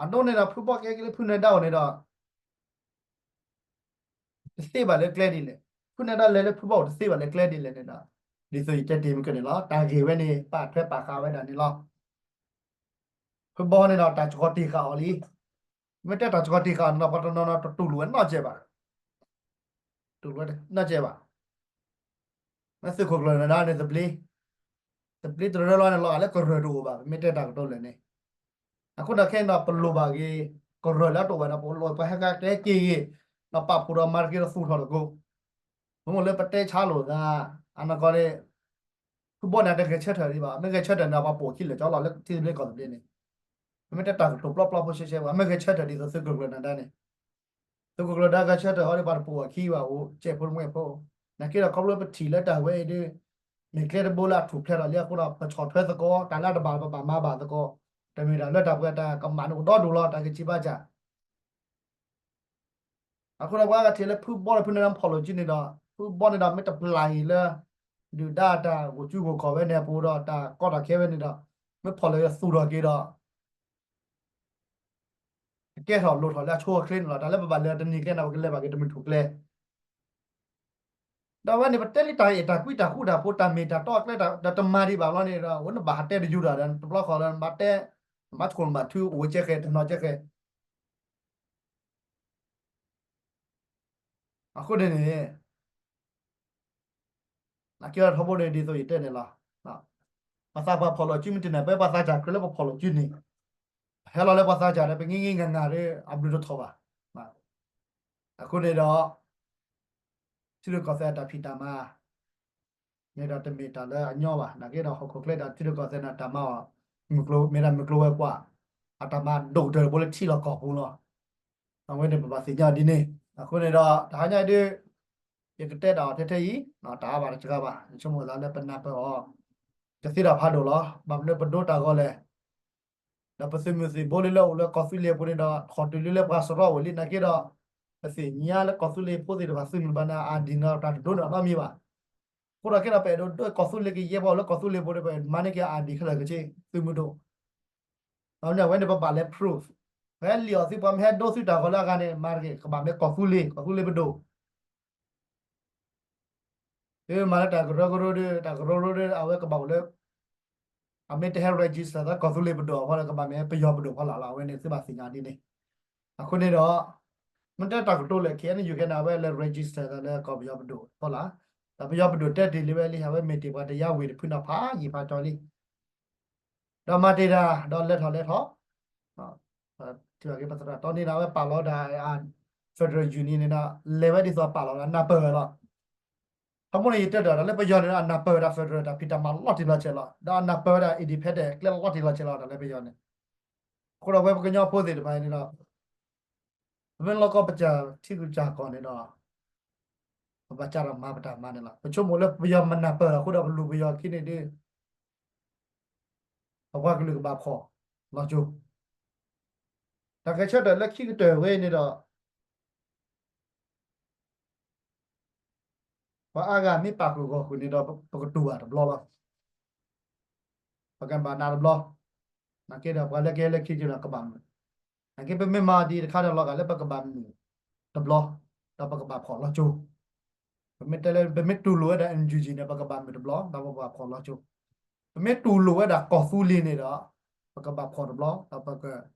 အဒိန့ၣ်ဒီး ဖုဘီကဲက့ၤလၢဖုနၢၤဒါအိၣ်န့ၣ်ဒီး တသ့ဘၣ်လၢကျဲဒ်လဲၣ်, ဖုနၢၤဒါလဲၤလၢဖုဘီအိၣ်တသ့ဘၣ်လၢကျဲဒ်လဲၣ်န့ၣ်ဒီး ဒ်သိးယတဲတ့ၢ်မုၢ်ကန့ၣ်လီၤ. တၢ်ဂ့ၢ်ဝဲန့ၣ် ပာ်ထွဲပာ်ဃာ်ဝဲဒၣ်န့ၣ်လီၤ. ဖုဘီန့ၣ်ဒီး တၢ်စှီၤတ့ၢ်ဃာ်အီၤလံ. မ့ၢ်တဲတၢ်စှီၤတ့ၢ်ဃာ်အီၤန့ၣ်ဒီး ပှၤတနီၤနီၤတတူၢ်လိာ်ဝဲနီတစဲးဘၣ်. တူၢ်လိာ်ဝဲနီတစဲးဘၣ်. မ့ၢ်သုးခိၣ်ကျၢၢ်နၢၤဒါန့ၣ် သဘျ့, သဘျ့တရၢလီၤန့ၣ် လီၤဂာ်လၢကရၢၢ်တအိၣ်ဘၣ်, ပမ့ၢ်တဲတၢ်ကတိၤလဲၣ်န့ၣ်. အဃိဒီးခဲအံၤဒီး ပလိၣ်ဘၣ်က့ၤ ကရၢၢ်လၢအတအိၣ်ဘၣ်ဒီး ပလိၣ်ပှၤဟဲက့ၤက့ၤဂ့ၤ, ဒီးပာ်ဖှိၣ်ဒီးမၤတက့ၤဒီးသူၣ်ထီၣ်သကိး. မ့ၢ်မ့ၢ်လၢပတဲဆါလိာ်သး အနီၢ်ကီၢ်န့ၣ် ဖုဘီန့ၣ် တဂဲၤဆၢထၢၣ်ဒံးဘၣ်, မ့ၢ်ဂဲၤဆၢထၢၣ်န့ၣ် ပှၤပိာ်ခံလၢာ်ကၠီလီၤလၢထံသဘျ့ကီၢ်သဘျ့န့ၣ်. ပမ့ၢ်တဲတၢ်ကတိၤပျီပျီဖိဆှဲဆှဲဘၣ်, မ့ၢ်ဂဲၤဆၢထၢၣ်ဒ်သိးသုးခိၣ်ကျၢၢ်နၢၤဒါန့ၣ် သုးခိၣ်ကျၢၢ်ဒါဂဲၤဆၢထၢၣ်ဟီဒီး ပှၤတပိာ်အခံဘၣ်အိၣ် ကဲဖိတမှဲဖိ. နာ်က့ဒီး ခီဖျိပထံၣ်လၢတၢ်ဝဲအံၤဒီး မ့ၢ်ကျဲတဘိလၢအထူၣ်ဖျဲးထီၣ်လံအဃိဒီး ပဆီၣ်ထွဲသကိး တၢ်လၢတဘၣ်ပဘၣ်မၤဘၣ်သကိး, တမ့ၢ်တၢ်လၢတၢ်ပှဲၤတၢ်ကမၣ်န့ၣ်အိၣ်ဒီဒူၣ်လီၤ တၢ်ဂ့ၢ်စံးဘၣ်စၢ် အဃိဒီးပှၤဂၤထံၣ်လၢဖုဘီဒီးဖုနၢၤဒါဖီၣ်လိာ်စုန့ၣ်ဒီး ဖုဘီန့ၣ်ဒီးမ့ၢ်တပျၢ်အံၤလၢ ဒုၣ်ဒါတၢ်ဂိၢ်ကၠူဂိၢ်ခီၣ်ဝဲန့ၣ်အပူၤဒီး တၢ်ကီတၢ်ခဲဝဲန့ၣ်ဒီး မ့ၢ်ဖီၣ်လိာ်သူၣ်ထီၣ်က့ၤဒီး ကဲထီၣ်လိၣ်ထီၣ်လၢအဆိအချ့န့ၣ်လီၤ. တၢ်လၢပဘၣ်လဲၤတနံၤကျဲန့ၣ် ပကလဲၤဘၣ်က့ၤတမုၢ်ထူၣ်ကျဲ ဒီးဝဲန့ၣ် ပတဲလံတၢ်အဲၣ်တၢ်ကွံတၢ်ဃူတၢ်ဖိး တၢ်မ့ၢ်တၢ်တီအကျဲဒီးတမၤဒံးဘၣ်ဘျီန့ၣ်ဒီး အိၣ်နဘၣ်ဟးတဲတယူၤဒီး တဘျီဃီလၢနဘၣ်တဲ နဘၣ်ဆိၣ်နဘၣ်ထုအိၣ်ဝဲကဲဃဲ တနီၤကဲဃဲ အဃိန့ၣ်န့ၣ် နာ်က့ထီဘိန့ၣ် ဒ်သိးယတဲန့ၣ်လီၤ. ပှၤသးပှၢ်ဖီၣ်လိာ်စု မ့ၢ်တန့ၢ် ပဝဲပှၤသးစၢ်ကြၢးလၢပဖီၣ်လိာ်စုန့ၣ် ဟဲလီၤလၢပှၤသးစၢ်ဒီး ပငံၤငံၤငၢ်ငၢ်ဒီး အဘျုးတထီၣ်ဘၣ်. အဃိန့ၣ်ဒီး ထံရူၢ်ကီၢ်သဲးအတၢ်ဖံးတၢ်မၤ န့ၣ်ဒီးတမ့ၢ်တၢ်လၢအညီဘၣ်. နာ်က့ဒီး ဟီၣ်ခိၣ်ချၢဒီး ထံရူၢ်ကီၢ်သဲးန့ၣ် တၢ်မၤအီၤ မ့ၢ်ဒၣ်မုၢ်ကျိၤဝဲၤကွာ် အတၢ်မၤဒိၣ်ကတၢၢ်တဘိလၢထံလီၢ်ကီၢ်ပူၤလီၤ. အဝဲန့ၣ်ပဘၣ်သ့ၣ်ညါဒ်န့ၣ်. အဃိန့ၣ်ဒီး တဟါညါအံၤဒုး ယကတဲဒၣ်အီၤထဲထဲအံၤ တၢ်အါဘၣ်တစှၤဘၣ် ယဆိကမိၣ်သးလၢပနၢ်ပၢၢ်အီၤ ကသ့ဒီးဖးဒိၣ်လီၤ. ဘၣ်မနုၤပဒိတၢ်ဂီၤလဲၣ် ဒီးပသုးမုၢ်သံၣ်ဘိလၢလၢအိၣ်လၢကီၢ်သူလ့ၤအပူၤန့ၣ်ဒီး ထီၣ်တုၤလၢလၢပှၤစရီအိၣ်လံနာ်က့ဒီး ပသ့ၣ်ညါလၢကီၢ်သူလ့ၤဖိသ့ၣ်တဖၣ် သုးမုၢ်ဘၣ်န့ၣ် အIDန့ၣ် တၢ်တဒိးန့ၢ်အီၤနီတမံၤဘၣ်. အဃိဒီးခဲဒီး ပအဲၣ်ဒိးဒိကီၢ်သူလ့ၤကယဲၢ်ပှၤအိၣ်လၢကီၢ်သူလ့ၤဖိဒီး ပမၤန့ၢ်က့ၤအIDခဲလၢာ်ကဆ့ သုးမုၢ်ဒိၣ် အဝဲန့ၣ် အဝဲန့ၣ် ပဘၣ်လဲၤ proof ပဟဲလံာ်အီၤသု ပှၤမ့ၢ်ဟဲဒိသုတၢ်ဂီၤလၢအဂၤန့ၣ် မၤတဂ့ၤ ကဘၣ်မ့ၢ်ကီၢ်သူလ့ၤ ကီၢ်သူလ့ၤပဒိၣ် မ့ၢ်မၤလၢတၢ်ကရၢကရိဒီး တၢ်ကရၢကရိဒီး အဝဲကဘၣ်အိၣ်လၢ အမ့ၢ်တဟဲ register သးကီၢ်သူလ့ၤပဒိၣ်အဖီလာ် ကဘၣ်မ့ၢ်ပယီၤပဒိၣ်ဖီလာ်လီၤ. အဝဲန့ၣ်သုဘၣ်သ့ၣ်ညါဒ်န့ၣ်. အဃိန့ၣ်ဒီး မ့ၢ်တဲတၢ်ကတိၤလဲၣ် ခဲအံၤန့ၣ် ယုၢ်ကဲန့ၣ် အဝဲလဲၤ register သးလၢကီၢ်ပယီၤပဒိၣ်ဖီလာ်, ဒီးပယီၤပဒိၣ်တဲတ့ၢ်လံဝဲလံ အဝဲမ့ၢ်တ့ၢ်ပှၤတယါဝ့ၢ်တဖုန့ၣ်ဖးယံာ်ဖးကၠီလံ ဒီးမၤတ့ၢ်တၢ် ဒီးလဲၤထီၣ်လဲၤထီၣ်, ထံၣ်ဘၣ်က့ၤပသရၣ်တီန့ၣ်ဒီး အဝဲပာ်လီၤဒၣ် federal union န့ၣ်ဒီး လဲၤဝဲဒ်သိးပာ်လီၤဒီးနၢ်ပၢၢ်ဝဲလီၤ. ထီဘိန့ၣ် ယတဲဒီး တၢ်လၢပယီၤန့ၣ်ဒီး အနၢ်ပၢၢ်ဝဲဒၣ် federal တၢ်ဖံးတၢ်မၤလီၤတံၢ်လီၤဆဲးလီၤ. ဒီးအနၢ်ပၢၢ်ဝဲဒၣ် independent ကျဲလီၤတံၢ်လီၤဆဲးလီၤ တၢ်လၢပယီၤန့ၣ်. အဃိဒီးဝဲပကညီဖိသ့ၣ်တဖၣ်န့ၣ်ဒီး ပမ့ၢ်လီၤကီပစၢ်ထံကစၢ်ကီၢ်န့ၣ်ဒီး ပဘၣ်ကးထီၣ်မၤပတၢ်မၤန့ၣ်လီၤ. ပဆိကမိၣ်လၢပယီၤမၤနၢ်ပၢၢ်အဃိဒီး ပလူၤပယီၤခံန့ၣ်ဒီး ပပှၤကလုာ်ကဘၣ်ဖှီၣ်လီၤကၠိ. တၢ်ဂဲၤဆၢထၢၣ်လၢခံကတၢၢ်ဝဲန့ၣ်ဒီး ပှၤအါဂၤမ့ၢ်ပာ်ဃုာ်ဂီၢ်ဃုာ်န့ၣ်ဒီး ပကတူၢ်ဘၣ်တဘျီလီၤ. ပကဘၣ်နးတဘျီ, နာ်က့ဒီးပှၤလၢကဟဲလၢခံက့ၤဒီးကဘၣ်မုာ်, နာ်က့ပမ့ၢ်မၤဒ်တခါန့ၣ် လီၤဂာ်လၢပကဘၣ်မုာ်တဘျီ, ဒီးပကဘၣ်ဖှီၣ်လီၤကၠိ. ပမ့ၢ်တဲလၢ ပမ့ၢ်တူၢ်လိာ်ဝဲဒၣ် NUG န့ၣ် ပကဘၣ်မုာ်တဘျီ ဒီးပကဘၣ်ဖှီၣ်လီၤကၠိ. ပမ့ၢ်တူၢ်လိာ်ဝဲဒၣ်ကီၢ်သူလ့ၤန့ၣ်ဒီး ပကဘၣ်ဖှီၣ်တဘျီ ဒီးပကအိၣ်မုာ်အိၣ်ညီ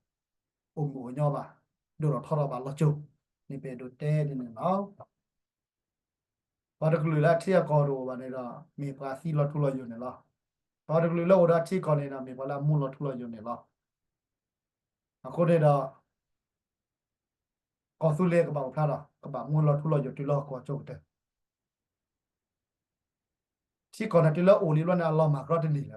ဘၣ်, ဒိၣ်ထီၣ်ထီထီၣ်ဘၣ်လီၤကၠိ, န့ၣ်ပအဲၣ်ဒိးတဲန့ၣ်န့ၣ်လီၤ. ပှၤတကလုာ်လၢအထံအကီၢ်တအိၣ်ဘၣ်န့ၣ်ဒီး မ့ၢ်ပှၤသံလီၤထူလီၤယိာ်န့ၣ်လီၤ. ပှၤတကလုာ်လၢအိၣ်ဒီးအထံအကီၢ်န့ၣ်ဒီး မ့ၢ်ပှၤလၢအမူလီၤထူလီၤယိာ်န့ၣ်လီၤ. အဃိန့ၣ်ဒီး ကီၢ်သူလ့ၤကဘၣ်အိၣ်ဖျါဒီး ကဘၣ်မူလီၤထူလီၤယိာ်တုၤလၢဟီၣ်ခိၣ်အကၠိကတၢၢ် ထံကီၢ်န့ၣ်တုၤလၢအိၣ်လံဘျီန့ၣ် အလီၤမၢ်ကြီတန့ၢ်လၢၤဘၣ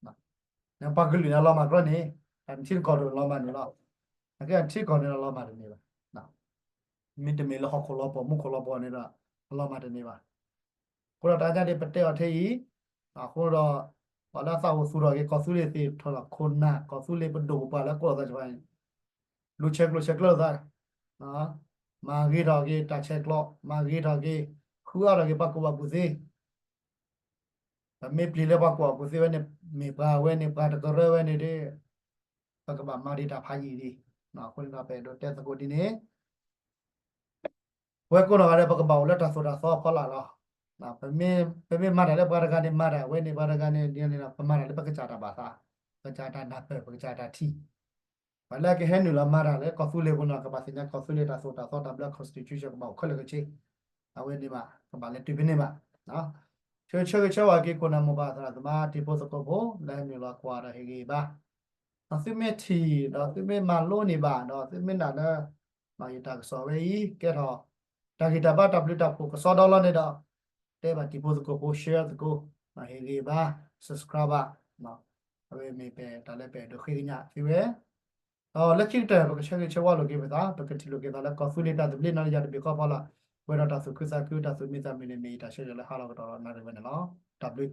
်. နပှၤကလုာ်န့ၣ် အလီၤမၢ်ကြီန့ၣ် ထံကီၢ်တအိၣ်လီၤမၢ်န့ၣ်လီၤ. နကထံကီၢ်န့ၣ် အလီၤမၢ်တန့ၢ်ဘၣ်. မ့တမ့ၢ်လၢဟီၣ်ခိၣ်လီၤပှီၢ် မူခိၣ်လီၤပှီၢ်န့ၣ်ဒီး အလီၤမၢ်တန့ၢ်ဘၣ်. အဃိဒီးတၢ်ညါဒ်ပတဲအီၤထဲအံၤ, အဃိဒီး ပှၤလၢအသးအိၣ်သူၣ်ထီၣ်က့ၤ ကီၢ်သူလ့ၤသ့ၣ်ထီၣ်ဒီးခိၣ်နၢ် ကီၢ်သူလ့ၤပဒိၣ်ပပှၢ်လၢကိးသးတဖၣ်န့ၣ် လူၤဆဲးကျိးဆဲးကျၢလိာ်သး, မၤဂ့ၤထီၣ်က့ၤတၢ်ဆဲးကျိး မၤဂ့ၤထီၣ်က့ၤ ဃုအါထီၣ်က့ၤပှၤကူၣ်ဘၣ်ကူၣ်သ့, ပမ့ၢ်ပျံၤလၢပှၤကူၣ်ဘၣ်ကူၣ်သ့ဝဲန့ၣ် မ့ၢ်ပှၤဝဲန့ၣ် ပှၤတကရၢဝဲန့ၣ်ဒီး ပကဘၣ်မၤဒံးတၢ်ဖးယံာ်ဒံး. အဃိန့ၣ်ဒီး ပအဲၣ်ဒိးတဲသကိးဒ်န့ၣ် ပဝဲကိးနီၢ်ဂၤဒဲး ပကဘၣ်အိၣ်လၢတၢ်သိၣ်တၢ်သီအဖီလာ်လီၤ. ပမ့ၢ်မၤတၢ်လၢပှၤတဂၤန့ၣ်မၤတၢ်ဝဲန့ၣ် ပှၤတဂၤန့ၣ်ဒ်န့ၣ်ဒီး ပမၤတၢ်လၢပကစၢ်တၢ်ဘၣ်သး, ပကစၢ်တၢ်နၢ်ပၢၢ် ပကစၢ်တၢ်ထံၣ်, ပှၤလၢကဟဲနုာ်လီၤမၤတၢ်လၢကီၢ်သူလ့ၤပူၤန့ၣ် ကဘၣ်သ့ၣ်ညါကီၢ်သူလ့ၤတၢ်သိၣ်တၢ်သီတၢ်ဘျၢ constitution ကဘၣ်အိၣ်ခဲလၢာ်ခဲဆ့, အဝဲန့ၣ်ဘၣ် ကဘၣ်လဲၤတုၤဖဲန့ၣ်ဘၣ်. ဆၢဂ့ၤဆၢဝါက့ၤခိၣ်နၢ်မိၢ်ပၢ်သရၣ်သမါတံၤဖိသကိးဖိ လၢနုာ်လီၤကွၢ်ဒီးဟ့ၣ်ဂံၢ်ဘါ သုမ့ၢ်ထံၣ်ဒီးသုမ့ၢ်မၤလိန့ၢ်ဘၣ်ဒီး သုမ့ၢ်နာ်လၢ ယတၢ်ကစီၣ်ဝဲအံၤ ကဲထီၣ် တၢ်ဂံၢ်တၢ်ဘါတၢ်ဘျုးတၢ်ဖှိၣ်ကစီဒီလီၤန့ၣ်ဒီး တဲဘၣ်တံၤဖိသကိးဖိ share သကိး, ဟ့ၣ်ဂံၢ်ဘါ subscribe ဘၣ်. အဝဲမ့ၢ်ပတၢ်လၢပအဲၣ်ဒိးဃ့ကညးသ့ဝဲ ဒီးလၢခံကတၢၢ် ပကဆၢဂ့ၤဆၢဝါလိာ်က့ၤပသး, ပကထံၣ်လိာ်က့ၤသးလၢကီၢ်သူလ့ၤတၢ်သဘျ့နီၢ်တယၢ်တဘ့ၣ်ဃီဖီလာ်, ပှဲၤဒီးတၢ်သူၣ်ခုသးခု တၢ်သူၣ်မံသးမုာ်န့ၣ် မ့ၢ်ယတၢ်ဆၢဂ့ၤလၢဟါလီၤကတီၢ်ဒီးနၣ်ရံၣ်ဝဲန့ၣ်လီၤ. တၢ်ဘျုး